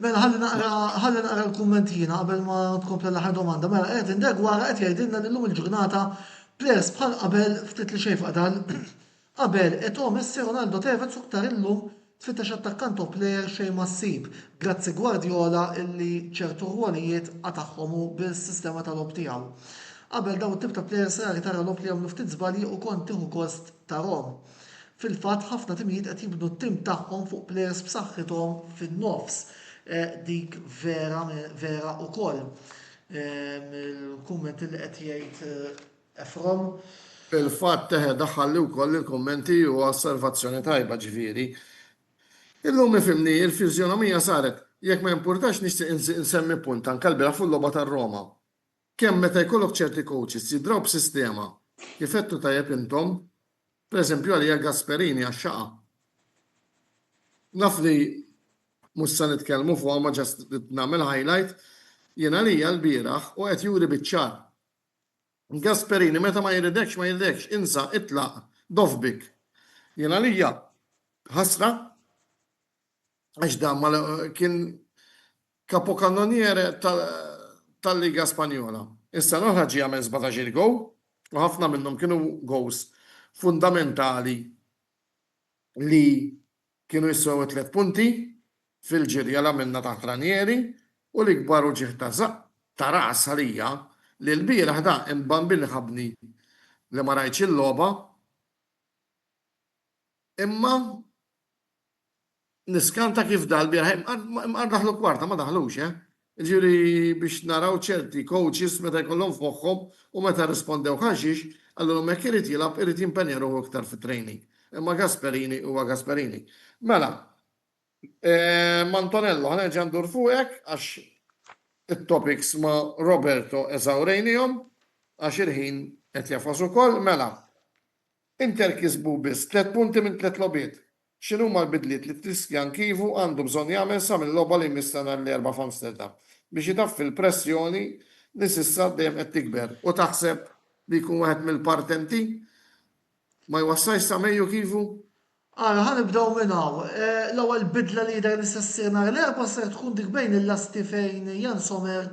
Mela ħalli naqra ħalli naqra l-kumment jiena qabel ma tkompli l-aħħar domanda. Mela Edwin Deguara qed jgħidilna li llum il-ġurnata plejers bħal qabel ftit li xejn fadal. Qabel Eto'o, Messi, Ronaldo, Tevez u ktar illum tfittex attakkant top player xejn ma ssib. Grazzi Guardiola illi ċertu rwolijiet qatagħhom hu bis-sistema ta' logħob tiegħu. Qabel dawn it-tip ta' plejers rari tara logħob li jagħmlu ftit żbalji u kont tieħu gost tarhom. Fil-fatt ħafna timijiet qed jibnu t-tim tagħhom fuq plejers b'saħħithom fin-nofs. Dik vera vera ukoll. Il-kumment li qed jgħid Efrom. Fil-fatt eħe daħħalli wkoll il-kummenti u osservazzjoni tajba ġifieri. Illum ifhimni il-fiżjonomija saret. Jekk ma jimpurtax nixtieq insemmi punt anke l-bieraħ fuq il-logħba tar-Roma. Kemm meta jkollok ċerti coaches jidraw b'sistema, kif għedtu tajjeb intom, pereżempju għalija Gasperini għax-xaqa. Naf li mhux se nitkellmu fuqha ma just ridt nagħmel highlight, jien għalija lbieraħ u qed juri biċ-ċar. Gasperini meta ma jridekx ma jridekx, insa, itlaq, dofbik. Jien għalija ħasra għax dan ma kien capocannoniere tal-Liga Spanjola. Is-sena l-oħra ġie jagħmel 17-il goal u ħafna minnhom kienu goals fundamentali li kienu jiswew it-tliet punti fil-ġirja li għamilna taħt Ranieri u l-ikbar uġigħ ta' żaqq ta' ras għalija li lbieraħ da Mbambini ħabni li ma rajtx il-logħba imma Niskanta kif da l-bieraħ imqar daħlu kwarta ma daħlux, eh? Jiġifieri biex naraw ċerti coaches meta jkollhom f'moħħhom u meta rrispondew ħaxix, qalulhom jekk irid jilgħab irid jimpenja ruħu iktar fit-training. Imma Gasperini huwa Gasperini. Mela, Antonello, ħa nerġa' ndur fuqek għax it-topics ma' Roberto eżawrejnihom għax il-ħin qed jafas ukoll. Mela, Inter kisbu biss tlett punti minn tlett logħbiet. X'inhuma l-bidliet li Cristian Chivu għandu bżonn jagħmel sa mil-logħba li jmiss ta' nhar l-Erbgħa f'Amsterdam biex itaffi l-pressjoni li s'issa dejjem qed tikber? U taħseb li jkun wieħed mill-partenti? Ma jwassalx sa Mejju Chivu? Ara, ħa nibdew minn hawn. L-ewwel bidla li jidher li se ssir nhar l-Erbgħa ser tkun dik bejn il-lasti fejn Yann Sommer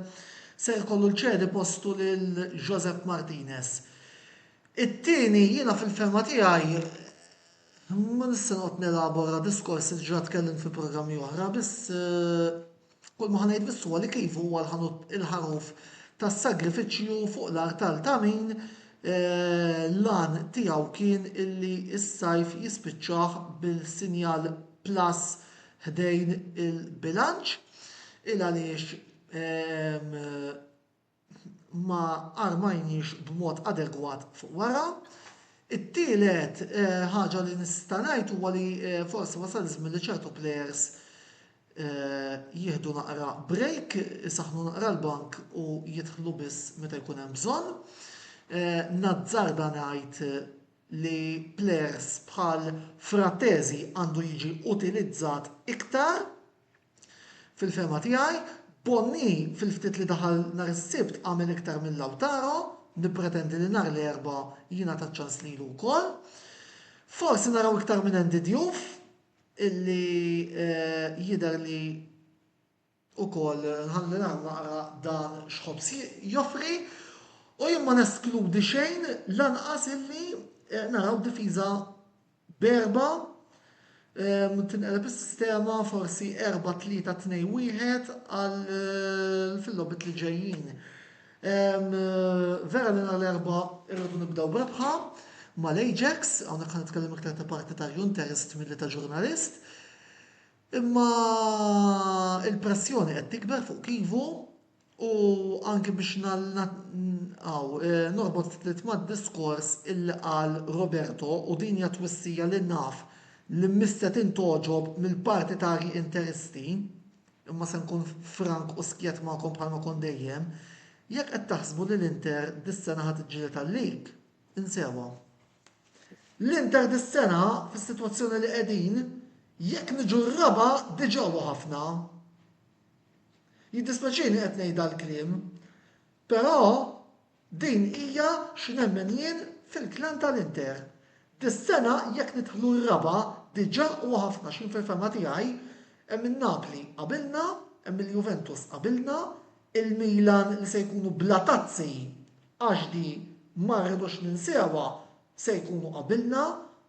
ser ikollu jċedi postu lil Josep Martinez. It-tieni, jiena fil-fehma tiegħi, ma nista' noqgħod nelabora diskors li diġà tkellimt fi programmi oħra, biss kull ma ħa ngħid biss huwa li kif huwa l-ħaruf tas-sagrifiċċju fuq l-artal ta' min l-għan tiegħu kien illi s-sajf jispiċċah bil-sinjal plus ħdejn il-bilanċ, il għaliex ma armajniex b'mod adegwat fuq wara. It-tielet ħaġa li nista' ngħid huwa li forsi wasal iż-żmien li ċertu plejers jieħdu naqra break, isaħħnu naqra l-bank u jidħlu biss meta jkun hemm bżonn. Nazzarda ngħid li plejers bħal Frattesi għandu jiġi utilizzat iktar. Fil-fehma tiegħi, Bonny fil-ftit li daħal nhar is-Sibt għamel iktar minn Lautaro, nippretendi li nhar l-Erbgħa jingħata ċ-ċans lilu wkoll. Forsi naraw iktar minn Andy Diouf illi jidher li ukoll nħalli naraw naqra dan x'ħobż joffri u jien ma neskludi xejn lanqas illi naraw difiża B'erba', tinqeleb is-sistema forsi 4-3-2-1 għal fil-logħbiet li ġejjin. Vera li nhar l-Erbgħa rridu nibdew b'rebħa mal-Ajax, hawnhekk ħa nitkellem iktar ta' partitarju interist milli ta' ġurnalist. Imma il-pressjoni qed tikber fuq Kivu U anki biex norbot ftit mad-diskors illi qal Roberto, u din hija twissija li naf li mhix se tintgħoġob mill-partitarji Interisti, imma se nkun frank u skjett magħkom bħalma kont dejjem, jekk qed taħsbu li l-Inter dis-sena ħa tiġġieled għal-league, insewha. L-Inter dis-sena, fis-sitwazzjoni li qegħdin, jekk niġu r-raba' diġà huwa ħafna. Jiddispjaċini qed ngħid dal-kliem, però din hija x'nemmen jien fil-klan tal-Inter. Dis-sena jekk nidħlu r-raba' diġà huwa ħafna x'jien fil-fehma tiegħi hemm in-Napli qabilna, hemm il-Juventus qabilna, il-Milan li se jkunu bla tazzi għax di ma rridux ninsewha se jkunu qabilna,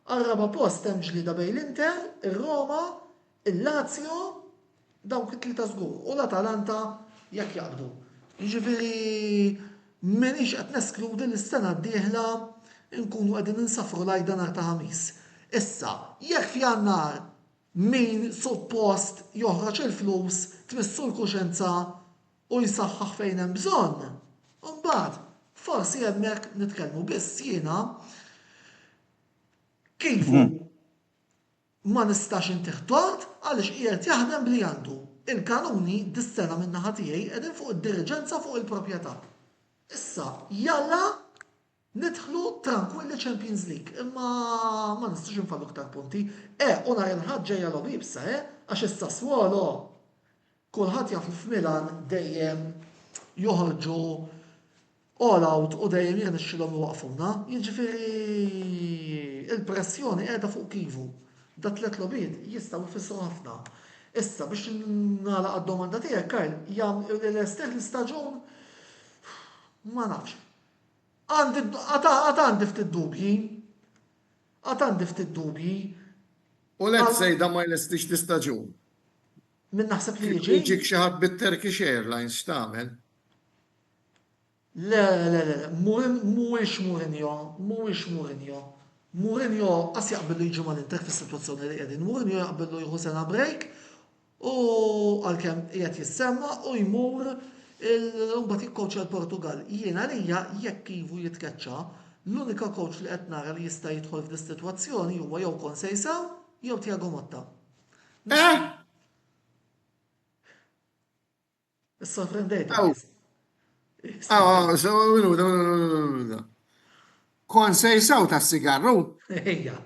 għar-raba' post hemm ġlieda bejn l-Inter, ir-Roma, il-Lazio Dawk it-tlieta żgur. U l-Atalanta jekk jaqbdu. Jiġifieri M'iniex qed neskludi li s-sena d-dieħla nkunu qegħdin insaffru l-għajda nhar ta' Ħamis. Issa, jekk f'Jannar min suppost joħroġ il-flus tmissu l-kuxenza u jsaħħaħ fejn hemm bżonn, imbagħad forsi hemmhekk nitkellmu. Biss jiena kif hu Ma nistax intih tort għaliex qiegħed jaħdem b'li għandu. Il-kanuni dis-sena min-naħa tiegħi qegħdin fuq id-diriġenza fuq il-proprjetà. Issa jalla nidħlu trankwilli Champions League imma ma nistgħux infallu iktar punti. Eh u nhar il-Ħadd ġejja logħba iebsa eh għax is-Sassuolo kulħadd jaf li f'Milan dejjem joħorġu all out u dejjem jirnexxilhom iwaqqfuna. Jiġifieri l-pressjoni qiegħda fuq Kivu. Dat-tliet logħbiet jistgħu jfissru ħafna. Issa biex nagħlaq għad-domanda tiegħek Karl, jam lestih l-istaġun? Ma nafx. Għandi għad għandi ftit dubji. Għad għandi ftit dubji. U let's say da ma jlestix l-istaġun. Min naħseb li jiġi? Jiġik xi ħadd bit-Turkish Airlines x'tagħmel? Le, le, le, le, mhuwiex Mourinho, mhuwiex Mourinho. Mourinho qas jaqbillu jiġi mal-Inter fis-sitwazzjoni li qegħdin. Mourinho jaqbillu jieħu sena break u għalkemm qiegħed jissemma u jmur mbagħad jikkowċja l-Portugal. Jien għalija jekk Kivu jitkeċċa, l-unika coach li qed nara li jista' jidħol f'dis-sitwazzjoni huwa jew Conceição jew Thiago Motta. Eh? Is-sorprendejt. Ah, minuta, minuta, minuta. Konsejsaw ta' sigarru? Ejja.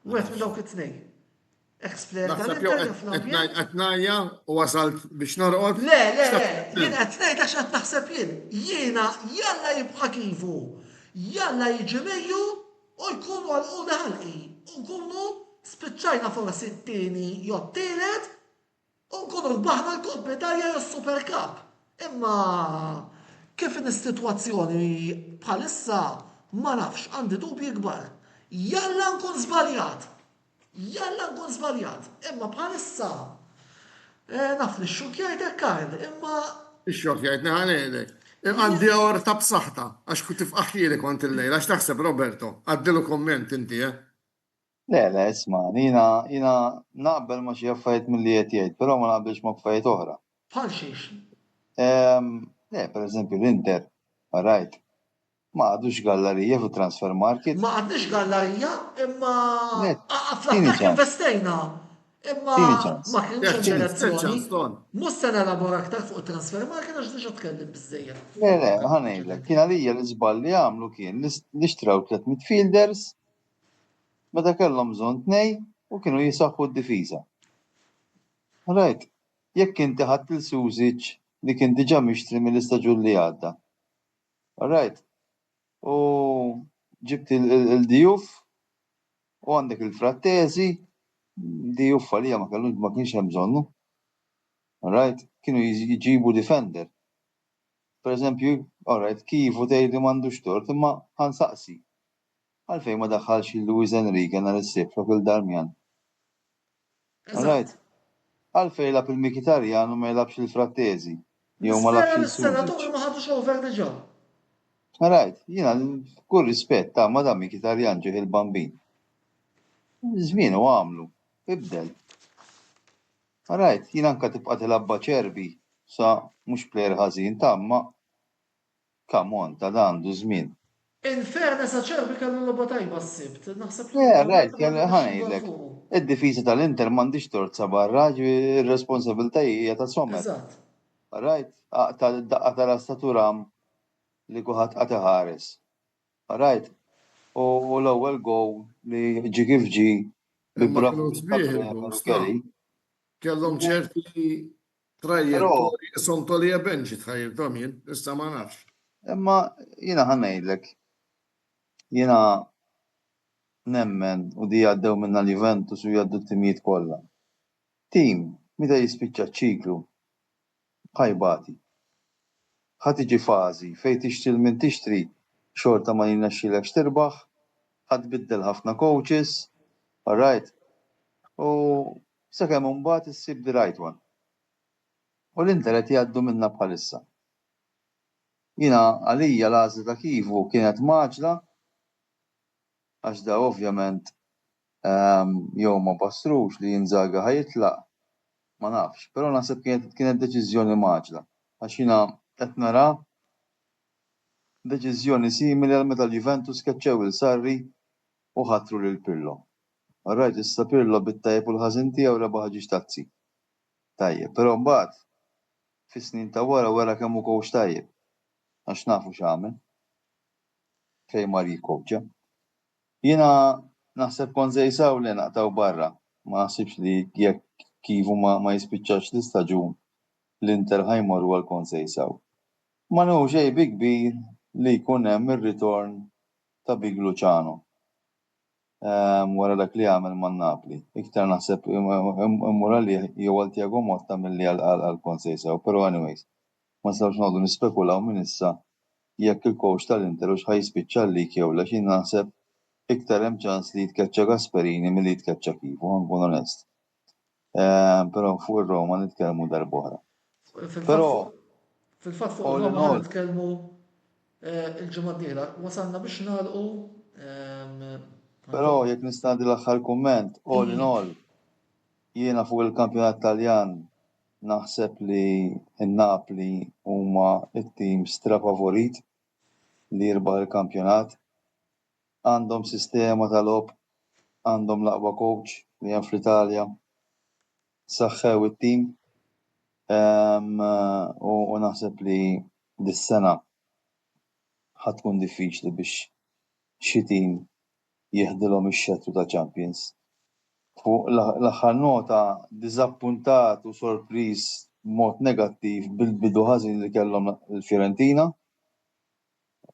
Wieħed minn dawk it-tnejn. Ex-player tal-Inter u wasalt biex norqod. Le, le, le, jien qed ngħid għax qed naħseb jien. Jiena jalla jibqa' kifu. Jalla jiġi Mejju u jkunu għalquni ħalqi. U nkunu spiċċajna forsi t-tieni jew t-tielet U nkunu rbaħna l-Coppa Italia jew s-Super Cup. Imma kif inhi s-sitwazzjoni bħalissa ma nafx, għandi dubji kbar. Jalla nkun żbaljat! Jalla nkun żbaljat! Imma bħalissa eh, naf li xxukkjajtek Karl, imma Ixxokkjajtni ħa ngħidlek. Għandi aorta b'saħħtha għax tifqaħhieli kont illejla, x'taħseb Roberto? Għaddilu kumment inti, eh? Le, le, isma', jiena, jiena naqbel ma' xi affarijiet milli qed jgħid, però ma naqbilx ma' affarijiet oħra. Bħal xiex? Ehm, le, per eżempju l-Inter, rajt, ma għadux gallarija fit-transfer market. Ma għadniex gallarija, imma fl-attakk investejna. Imma ma kienx hemm direzzjoni. Mhux se nelabora aktar fuq it-transfer market għax diġà tkellim biżżejjed. Le, le, ħa ngħidlek, kien għalija l-iżball li għamlu kien li xtraw tliet midfielders meta kellhom bżonn tnejn u kienu jisaħħu d-difiża. Right, jekk inti ħadt lil Susic li kien diġà mixtri mill-istaġun li għadda. Right, u ġibt il-Diouf u għandek il-Frattesi, Diouf għalija ma kellux ma kienx hemm bżonnu. Right, kienu jġibu defender. Per eżempju, all right, Kivu tgħid li m'għandux tort, imma ħa nsaqsi. Għalfejn ma daħħalx lil Luis Enrique nhar is-Sibt flok lil Darmian? All right. Għalfejn jilgħab il Mkhitaryan u ma jilgħabx lil Frattesi? Jew ma lagħabx lil Susic? Nispera li ma ħadux over diġà. All right, jiena b'kull rispett ta' ma dan Mkhitaryan ġieħ il-bambin. Żmienu għamlu, ibdel. All right, jien anke tibqa' tilgħab b'Acerbi sa mhux plejer ħażin ta' imma come on ta' dan għandu żmien. In fairness Acerbi kellu logħba tajba s-Sibt, naħseb li Le, right, kellu ħa ngħidlek, id-difiża tal-Inter m'għandhiex torza barra, ġifieri r-responsabilità hija ta' Sommer. Eżatt. All right, aqta' d-daqqa ta' ras ta' Thuram li kulħadd qagħad iħares. All right, u l-ewwel goal li ġie kif ġie bi Imma kienu bravura ta' sbieħ Bremer u il-goals ta'. Kelly. Kellhom ċerti trajjettorji qishom Tolly Benji tħajjirthom jien, issa ma nafx. Imma jiena ħa ngħidlek, jiena nemmen u di għaddew minnha l-Juventus u jgħaddu t-timijiet kollha. Tim meta jispiċċa ċ-ċiklu ħa jbati. Ħa tiġi fażi fejn tixtri 'l min tixtri xorta ma jirnexxilekx tirbaħ, ħa tbiddel ħafna coaches, alright? U sakemm imbagħad issib the right one. U l-Inter qed jgħaddu minnha bħalissa. Jiena għalija l-għażla ta' Chivu kienet mgħaġġla għax daw ovvjament jew ma bassrux li Inzaghi ħa jitlaq, ma nafx, però naħseb kienet kienet deċiżjoni mgħaġġla għax jiena qed nara deċiżjoni simili għal meta l-Juventus keċċew lil Sarri u ħatru lil Pirlo. Alright, issa Pirlo bit-tajjeb u l-ħażin tiegħu rebaħ ġiex tazzi. Tajjeb, però mbagħad fis-snin ta' wara wera kemm hu coach tajjeb. Għax nafu x'għamel. Fejn mar jikkowċja. Jiena naħseb Conceição le naqtgħu barra. Ma naħsibx li jekk Chivu ma, ma jispiċċax l-istaġun l-Inter ħa jmorru għal Conceição. Ma nieħu xejn bi kbir li jkun hemm ir-ritorn ta' Big Luciano wara dak li għamel ma' Napli. Iktar naħseb immur għalih jew għal Thiago Motta milli għal Conceição, però anyways, ma nistgħux noqogħdu nispekulaw minn issa jekk il-coach tal-Inter hux ħa jispiċċa l-league jew le għax jien naħseb iktar hemm ċans li jitkeċċa Gasperini milli jitkeċċa Chivu, ħa nkun onest. Però fuq ir-Roma nitkellmu darb'oħra. Però Fil-fatt fuq ir-Roma ħa nitkellmu il-ġimgħa d-dieħla. Wasalna biex nagħlqu. Però jekk nista' ngħaddi l-aħħar kumment, all in all, jiena fuq il-kampjonat Taljan Naħseb li n-Napli huma t-tim strafavorit li jirbaħ il-kampjonat. Għandhom sistema ta' logħob, għandhom l-aqwa coach li hemm fl-Italja, saħħew it-tim u naħseb li dis-sena ħa tkun diffiċli biex xi tim jieħdilhom ix-xettru ta' champions. Fuq l-aħħar nota, diżappuntat u sorpriż b'mod negattiv bil-bidu ħażin li kellhom il-Fiorentina.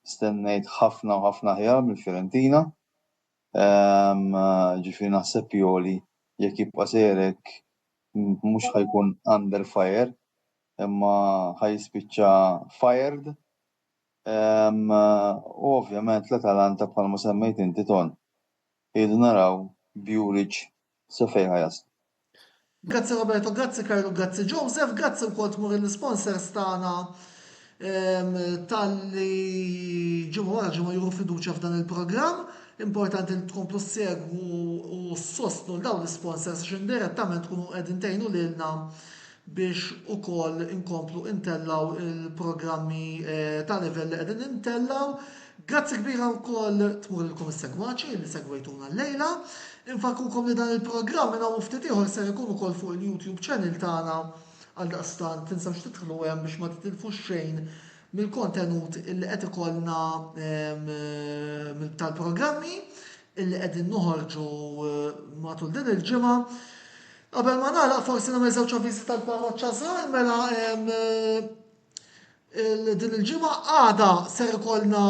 Stennejt ħafna u ħafna aħjar mill-Fiorentina. Ġifieri naħseb Pioli jekk jibqa' sejjer hekk mhux ħa jkun under fire imma ħa jispiċċa fired. U ovvjament l-Atalanta bħalma semmejt inti Ton. Irridu naraw b'Juric sa fejn ħa jaslu. Grazzi Roberto, grazzi Karlu, grazzi Joseph, grazzi wkoll tmur l-isponsors tagħna talli ġimgħa wara ġimgħa juru fiduċja f'dan il-programm. Importanti li tkomplu ssegwu u ssostnu l dawn l-isponsors għax indirettament tkunu qegħdin tgħinu lilna biex ukoll inkomplu intellgħu il-programmi ta' livell li qegħdin intellgħu. Grazzi kbira wkoll tmur lilkom is-segwaċi li segwejtuna llejla. Infakkrukom li dan il-programm minn hawn u ftit ieħor ser ikun ukoll fuq il-YouTube channel tagħna għaldaqstant tinsewx tidħlu hemm biex ma titilfux xejn mill-kontenut illi qed ikollna tal-programmi illi qegħdin noħorġu matul din il-ġimgħa. Qabel ma nagħlaq forsi nagħmel żewġ avviżi tal-parroċċa żgħar mela din il-ġimgħa għada ser ikollna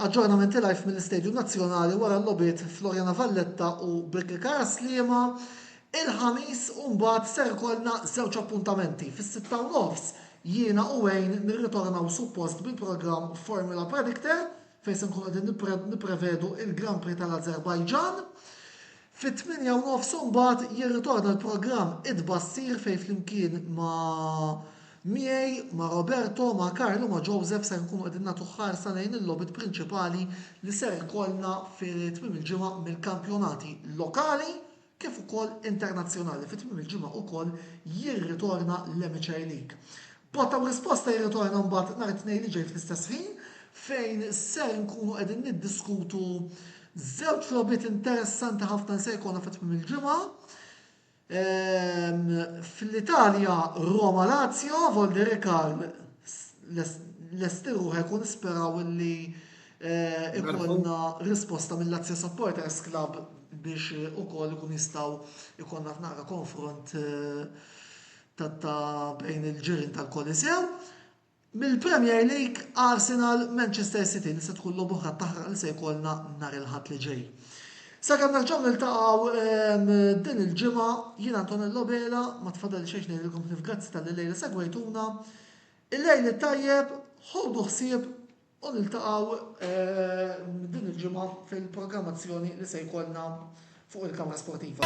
aġġornamenti live mill-Istadium Nazzjonali wara l-logħbiet Floriana Valletta u Birkirkara Sliema. Il-Ħamis mbagħad ser ikollna żewġ appuntamenti. Fis-6:30 jiena u Wayne nirritornaw suppost bil-programm Formula Predictor fejn se nkunu qegħdin nipprevedu il-Grand Prix tal-Azerbajġan. Fit-tmienja u nofs imbagħad jirritorna l-programm It-Tbassir fejn flimkien ma' miegħi, ma' Roberto, ma' Karl u ma' Joseph ser nkunu qegħdin nagħtu ħarsa lejn il-logħbiet prinċipali li ser ikollna fi tmiem il-ġimgħa mill-kampjonati lokali kif ukoll internazzjonali. Fi tmiem il-ġimgħa ukoll jirritorna l-Amateur League. Botta u risposta jirritorna mbagħad nhar it-Tnejn li ġej fl-istess ħin fejn ser nkunu qegħdin niddiskutu żewġ logħbiet interessanti ħafna li se jkollna fi tmiem il-ġimgħa. Ehm, Fl-Italja Roma Lazio, Voldere Karl lesti ruħek u nisperaw li eh, ikollna risposta mill-Lazio Supporters Club biex ukoll ikun jistgħu ikollna naqra konfront eh, ta' bejn il-ġirien tal-Kolisew. Mill-Premier League, Arsenal, Manchester City li se tkun logħba oħra taħraq li se jkollna nhar il-Ħadd li ġej. Sakemm nerġgħu niltaqgħu ehm, din il-ġimgħa, jien Antonello Bela, ma tfadal xejn ngħidilkom ħlief grazzi talli llejla segwejtuna. Il-lejl it-tajjeb, ħudu ħsieb U niltaqgħu din il-ġimgħa fil-programmazzjoni li se jkollna fuq il-Kamra Sportiva.